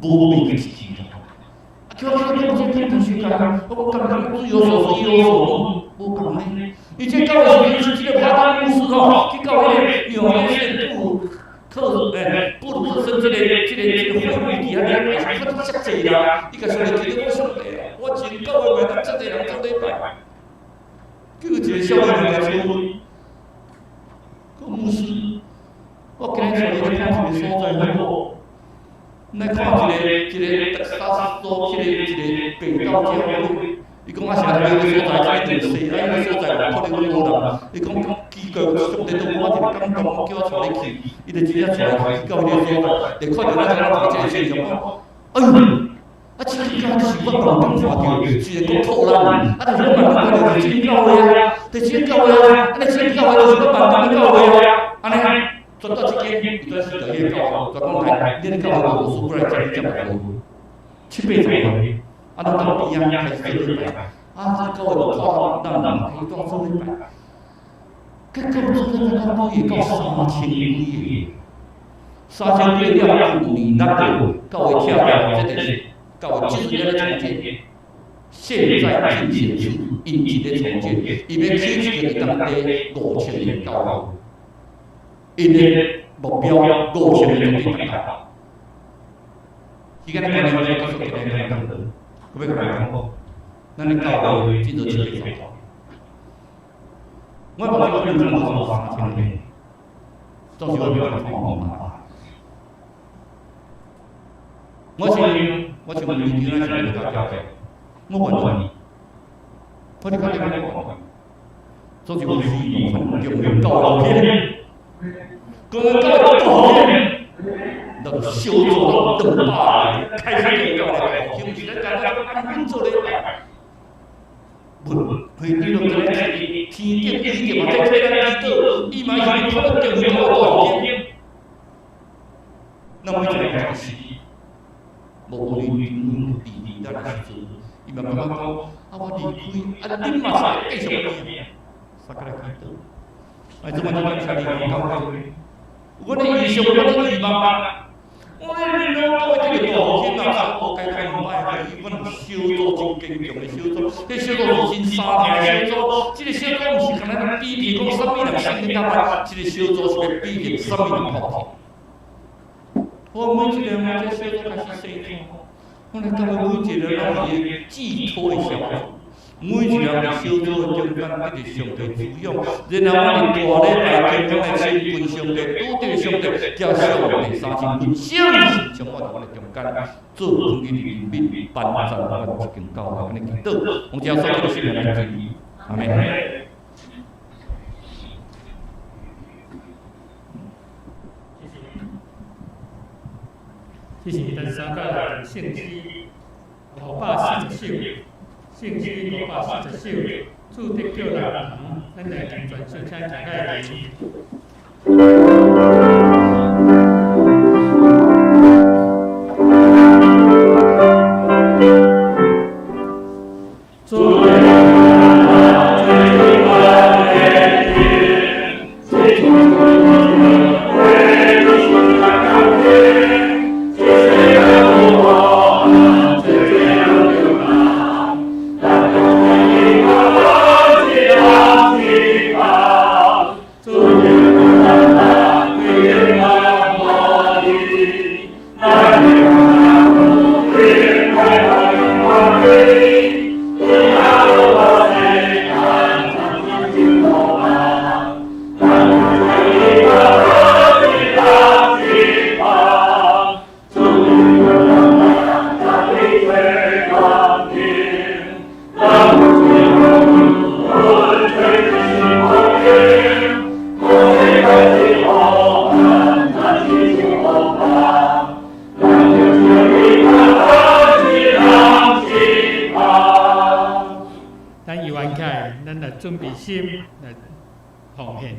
S3: 無袂記一字啦。啊，叫我叫我這同學講，我講感覺日有所思夜有所夢，無共呢。伊這教會是這個華東牧師吼，去到彼個紐約縣布克布魯克森這個會議底下禮拜，看遮濟人，伊共上帝記得我上帝啊，我真教會袂當遮濟人做禮拜，叫一個少年來出，講牧師，我今日帶你去看一個所在好無？來看一個一個德薩州彼個一個北道教會，伊講啊，啥物個所在，這個地勢，啊，彼個所在可能攏無人。伊講奇怪，上帝都予我一個感動，叫我帶你去，伊就直接帶去到彼個所在，就看著咱這個這個現象，哎喲，啊，這個是我夢中看著，是個講托咱，啊，但是我夢中看著是這間教會啊，就是這間教會啊，按呢這間教會就是我夢中的教會啊，按呢。轉到這間，伊轉是到彼個教會，就講來，恁教會老師過來接你接來，七八十歲，啊，咱到邊仔開始做禮拜，啊，這教會就看咱人可以當做禮拜，結果做禮拜到幾個到3000幾個，3000幾個了，舊年那個教會拆掉，這個是教會正咧重建，現在進行中，𪜶正咧重建，伊欲起一個當地5000個教會。𪜶的目標5000個絕對達到。時間的關係，我結束今日講道。我欲共你講，咱的教會進入七八十。我目睭看做3000個，總是我欲看看嘛。我像我像會長那是袂較交我願意。我你看你看，總是我是用教會。講到大興，那個小組200個，開始教來復興，是咱家己安穩做禮拜。無，會長就今日天頂宇宙嘛，在替咱祈禱，伊嘛是看到中國大復興。那每一個人是無論離離咱的時陣，伊嘛感覺講，啊我離開，啊恁嘛是繼續變，三個來祈禱。哎，這麼就感謝你教會。阮的異象，阮的希望，我恁老教會這個大復興啊，我該講歹話，阮有小組真堅強的小組，這小組是真相疼的小組，這個小組毋是干焦比拼講啥物人聖經較歹，這個小組是欲比拼啥物人較疼。我每一個人，這小組開始洗脫，我來感覺每一個人攏是伊寄託的小組。每一個人佇小組的中間得著上帝滋養，然後阮佇大禮拜中間來親近上帝，拄著上帝，叫上帝三親近，聖神充滿佇阮的中間，做光陰的憐憫，幫助阮這間教會，按呢祈禱，奉耶穌基督聖名來求，阿門。
S1: 這是登山教聖詩540首。聖詩540首，主得救人堂，咱來聽全首，請行來主。咱來準備心來奉獻。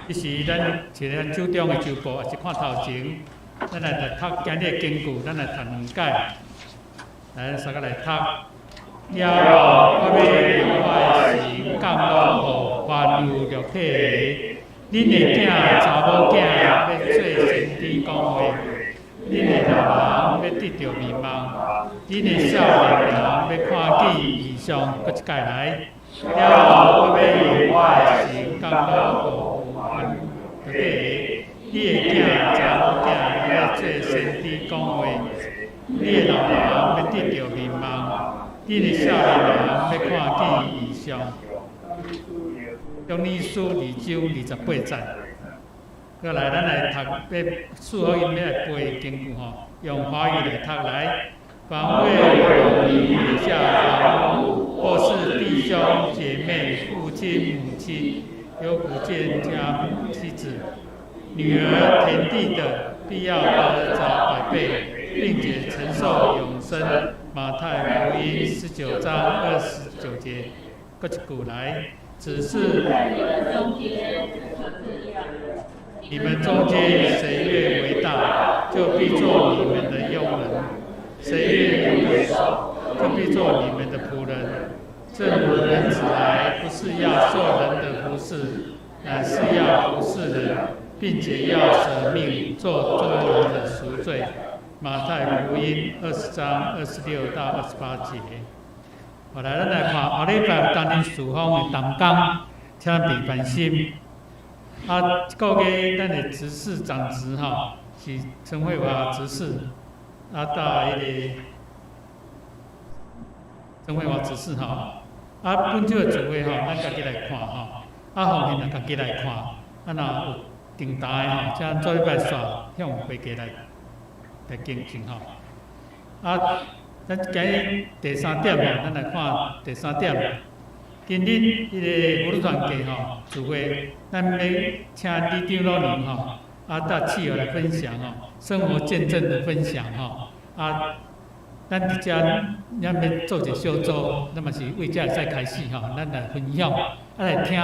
S1: 這是咱一个咱手中的周報，也是看頭前，咱來讀今日的經句，咱來讀兩解，來，咱三个來讀。了後，我欲用我的神降落予凡有肉體的，恁的囝、查某囝欲做先知講話，恁的老人欲得著美夢，恁的少年人欲看見異象，閣一解來。了後，我欲用我的神降落予凡有肉體的，你的囝、查某囝欲做先知講話，你的老人欲得著美夢，恁的少年人欲看見異象。約尼書二章28節。過來，咱來讀，欲四福音欲來背經句吼，用華語來讀來。凡為我名撇下房屋，或是弟兄姐妹、父親母親，有谷賤家妻子、女兒、田地的，必要得著百倍，並且承受永生。馬太福音19章29節，閣一句來，只是你們中間誰願為大，就必做你們的傭人；誰願為首，就必做你們的僕人。正如人子來，不是要受人的服侍，乃是要服侍人，並且要捨命做眾人的贖罪。馬太福音20章26到28節。後來，咱來看後禮拜擔任事奉的同工，請咱備凡心。啊，這個月咱的執事長職吼是陳慧華執事，啊，到彼个陳慧華執事吼，啊，本週的聚會吼，咱家己來看吼，啊，奉獻也家己來看，啊，若有重大的吼，請做禮拜煞向會計來來更正吼。啊，咱今日第三點吼，咱來看第三點。今日彼个婦女團契吼聚會，咱欲請李長老娘吼，啊，搭企鵝來分享吼，生活見證的分享吼，啊，咱佇遮咱欲做一个小組，咱嘛是為遮會使開始吼，咱來分享，啊來聽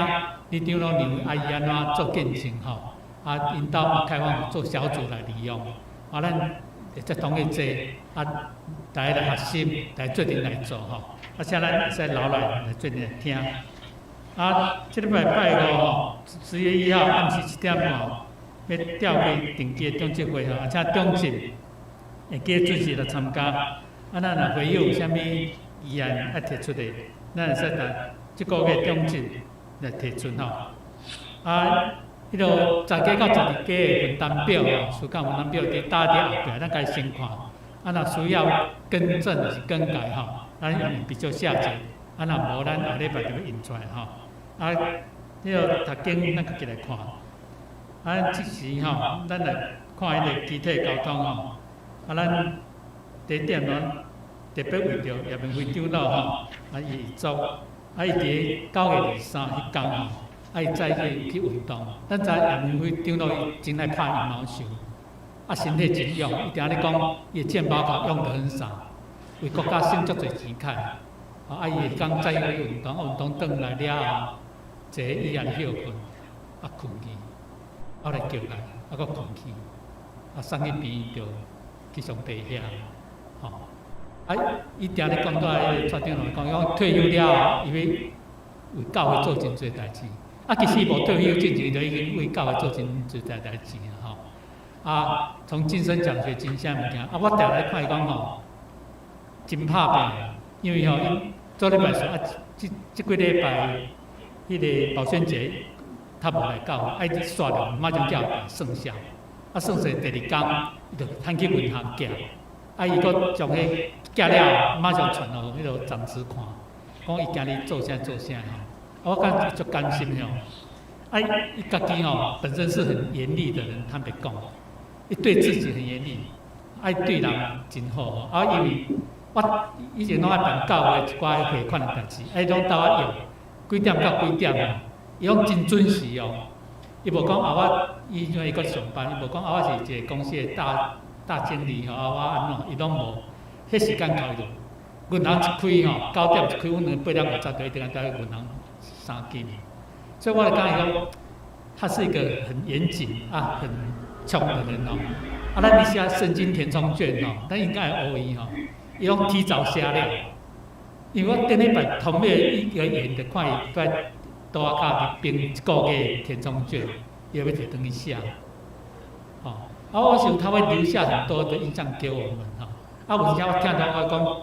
S1: 李長老娘啊伊按怎做見證吼，啊𪜶兜開放做小組來利用，啊咱會才同意坐，啊大家來學習，來做陣來做吼。啊，請咱會使留來來做陣來聽。啊，這禮拜拜五吼，10月1號暗時7點半，欲召開定期的長執會吼，啊，請長執會記得準時來參加。啊，咱若會有啥物議案愛提出的，咱會使佇這個月長執來提出吼。啊，彼落十加到12加的分擔表吼，時間分擔表佇搭佇後壁，咱家先看。啊，若需要更正抑是更改吼，咱用筆就寫者。啊，若無咱後禮拜就欲印出來吼。啊，彼个讀經咱家己來看。啊，這時吼，咱來看彼個肢體溝通吼。啊，咱第一點咱特別為著葉明輝長老吼，啊伊遺囑，啊伊佇9月23彼工吼，啊伊早起去運動。咱知葉明輝長老伊真愛拍羽毛球，啊身體真勇，伊定咧講，伊的健保卡用得很少，為國家省足濟錢開。啊，伊會講早起去運動，運動轉來了後，坐椅仔咧歇睏，啊睏去，後來叫來，啊閣睏去，啊送去病院就去上帝遐，吼。啊，伊定咧講到彼個蔡長老講，伊講退休了後，伊欲為教會做真濟代誌。啊，其實無退休之前就已經為教會做真濟代誌啊，吼。啊，從晉升獎學金啥物件，啊，我定來看伊講吼，真拍拚，因為吼，𪜶做禮拜說啊，這幾禮拜彼個保鮮節，他無來教會，啊，伊煞了，馬上叫算數，啊，算數第二工，伊就趁去銀行寄，啊，伊閣將彼寄了，馬上傳予彼個長執看，講伊今日做啥做啥吼，啊，我感覺足甘心吼，啊，伊家己吼本身是很嚴厲的人，坦白講。伊對自己很嚴厲，愛對人真好吼。啊，因為我以前攏愛辦教會一寡匯款的代誌，啊，伊攏鬥我約幾點到幾點哦，伊攏真準時哦。伊無講啊，我伊因為伊閣上班，伊無講啊，我是一個公司的大大經理吼，啊，我按怎，伊攏無。彼時間到伊就銀行一開吼，9點一開，阮兩8點50就一定佇銀行三更。所以我就感覺講，他是一個很嚴謹啊，很衝的人哦。啊，咱你寫聖經填充卷吼，咱應該會學伊吼，伊攏提早寫了。因為我頂禮拜同尾伊個演就看伊在桌仔跤佇編一個月填充卷，伊欲提轉去寫。吼，啊，我想他會留下很多的印象給我們吼。啊，有時我聽到我講，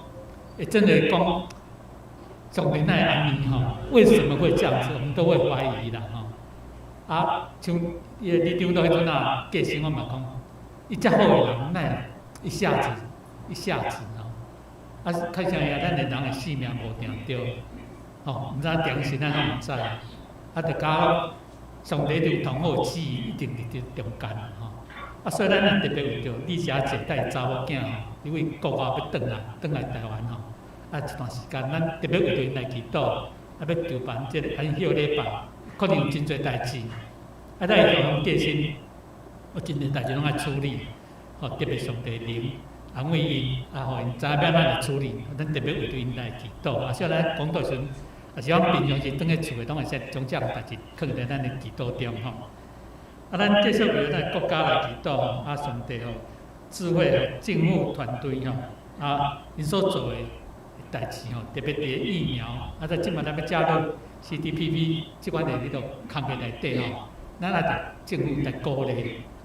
S1: 欸，真的講，上帝哪會按呢吼？為什麼會這樣子？我們都會懷疑啦吼。啊，像伊個里長老彼陣啊，過身我嘛講，伊遮好的人，哪會一下子一下子吼？啊，較啥呀？咱的人的性命無定著，吼，毋知影定時咱攏毋知。啊，就甲上帝有同好旨意，一定佇佇中間吼。啊，所以咱特別為著麗霞姐帶查某囝吼，因為國外欲轉來，轉來台灣吼，啊，一段時間，咱特別為著𪜶來祈禱，啊，欲籌辦這個安息禮拜，可能有真濟代誌。啊，咱會向過身，有真濟代誌攏愛處理，吼，特別上帝靈安慰𪜶，啊，予𪜶知影欲按怎來處理，咱特別為著𪜶來祈禱。啊，所以咱講道時陣，也是講平常時轉去厝的，攏會使將這項代誌囥佇咱的祈禱中吼。啊，咱繼續為咱國家來祈禱吼，啊，上帝吼，智慧吼，政府團隊吼，啊，𪜶所做的代誌吼，特別佇疫苗，啊，在這擺咱欲加入 CTPP 這款的彼個工課內底吼，咱也佇政府來鼓勵，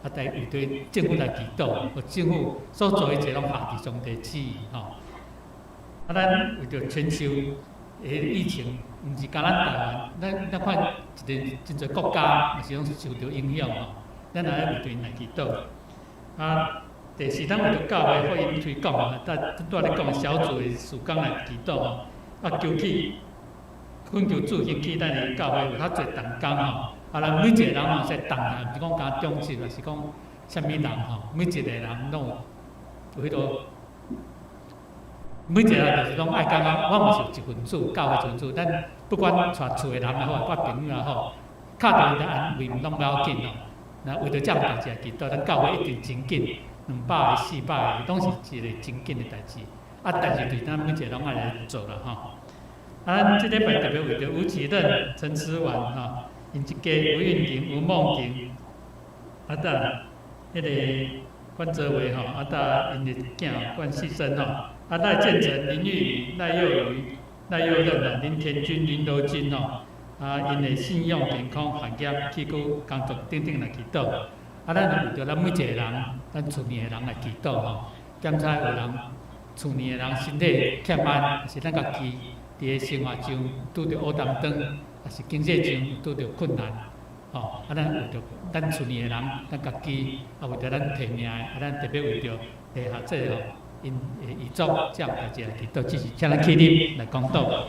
S1: 啊，來為對政府來祈禱，予政府所做一切攏合佇上帝旨意吼。啊，咱為著全球的疫情，毋是干咱台灣，咱看一個真濟國家也是攏受著影響吼，咱也愛為著𪜶來祈禱。啊，第四，咱為著教會福音推廣吼，拄仔咧講小組的事工來祈禱吼，啊，求去懇求主興起咱的教會有較濟同工吼，啊，咱每一個人吼，使同來，毋是講干長執，抑是講啥物人吼，每一個人攏有彼個。每一個人就是講愛感覺，我嘛是有一份子，教會一份子。咱不管帶厝的人也好，我朋友也好，敲電話安慰攏無要緊吼。那為著這項代誌來祈禱，咱教會一定真緊，200個、400個，攏是一個真緊的代誌。啊，但是對咱每一個攏愛來做啦吼。啊，咱這禮拜特別為著吳啟任、陳慈婉吼，𪜶一家吳韻婷、吳夢婷，啊，搭彼個關澤偉吼，啊，搭𪜶的囝關世生吼。啊，賴建成、林玉宇、賴幼瑜、賴幼任林田君、林柔君吼，啊，𪜶的信用、健康、行業、起居、工作等等來祈禱。啊，咱為著咱每一個人，咱厝內的人來祈禱吼，檢查有人厝內的人身體欠安，抑是咱家己佇個生活上拄著烏擔當，抑是經濟上拄著困難，吼，啊，咱為著咱厝內的人，咱家己，啊，為著咱提名的，啊，咱特別為著地下這吼。𪜶的遺囑這項代誌來祈禱，只是請咱起立來講道。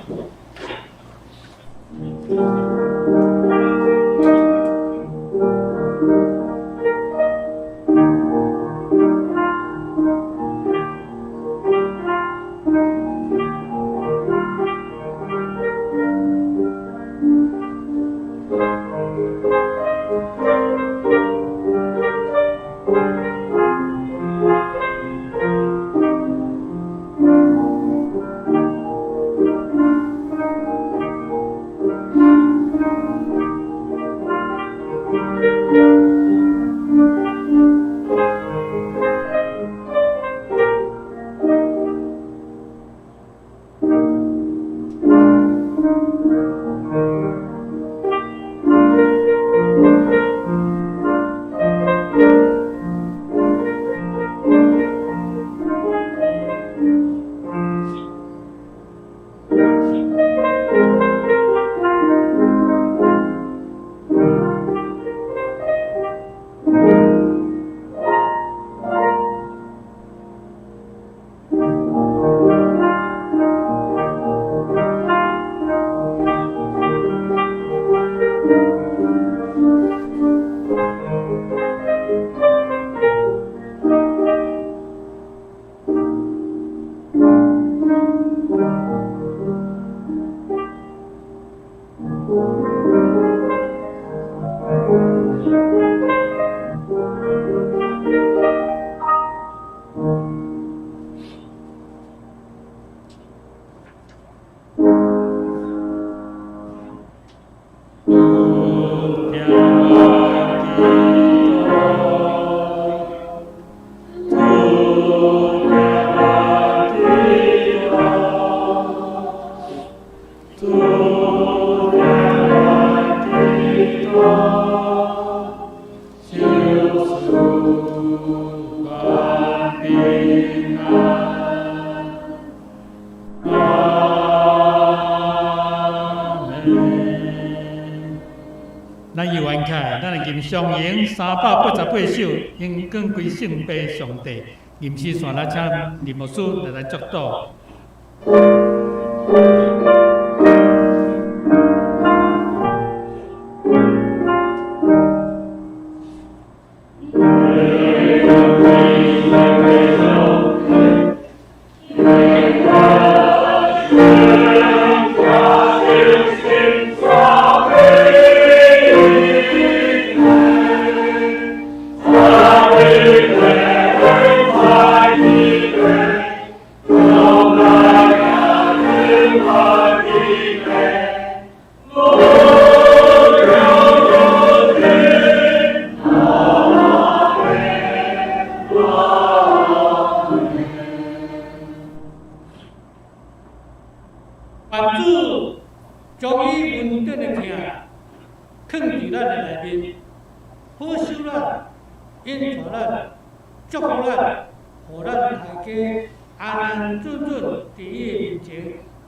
S1: 上詠388首，榮光歸聖父上帝。吟詩線來請林牧師來來祝禱。願主將伊恩典的疼囥佇咱的內面，保守咱、引帶咱、祝福咱，予咱大家安安準準佇伊面前，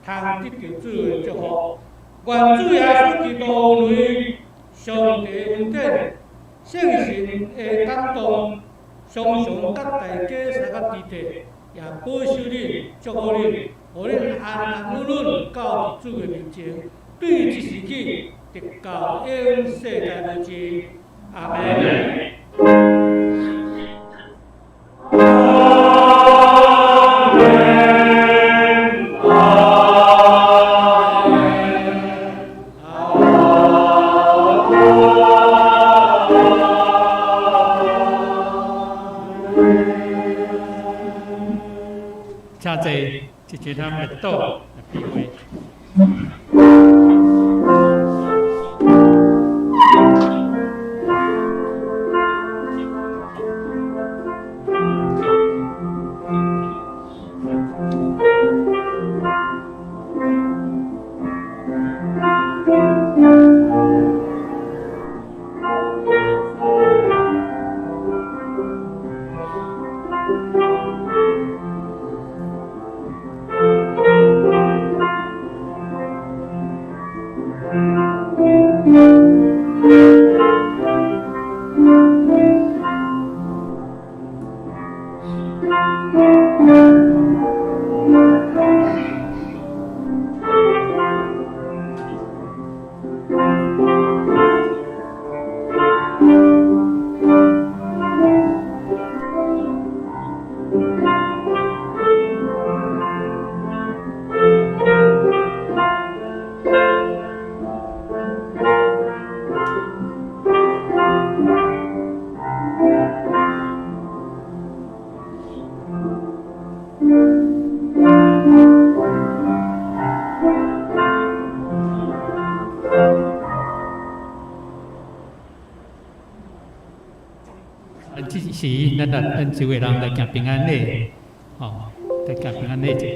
S1: 通得著主的祝福。願主耶穌基督恩惠、上帝恩典、聖神的感動，常常佮大家相佮佇咧，也保守恁、祝福恁，予恁安安穩穩到佇主的面前，對這時起，直到永世界無盡。阿門。請坐，這節咱默禱來閉會。這時，咱來咱這位人來行平安禮，吼，來行平安禮者。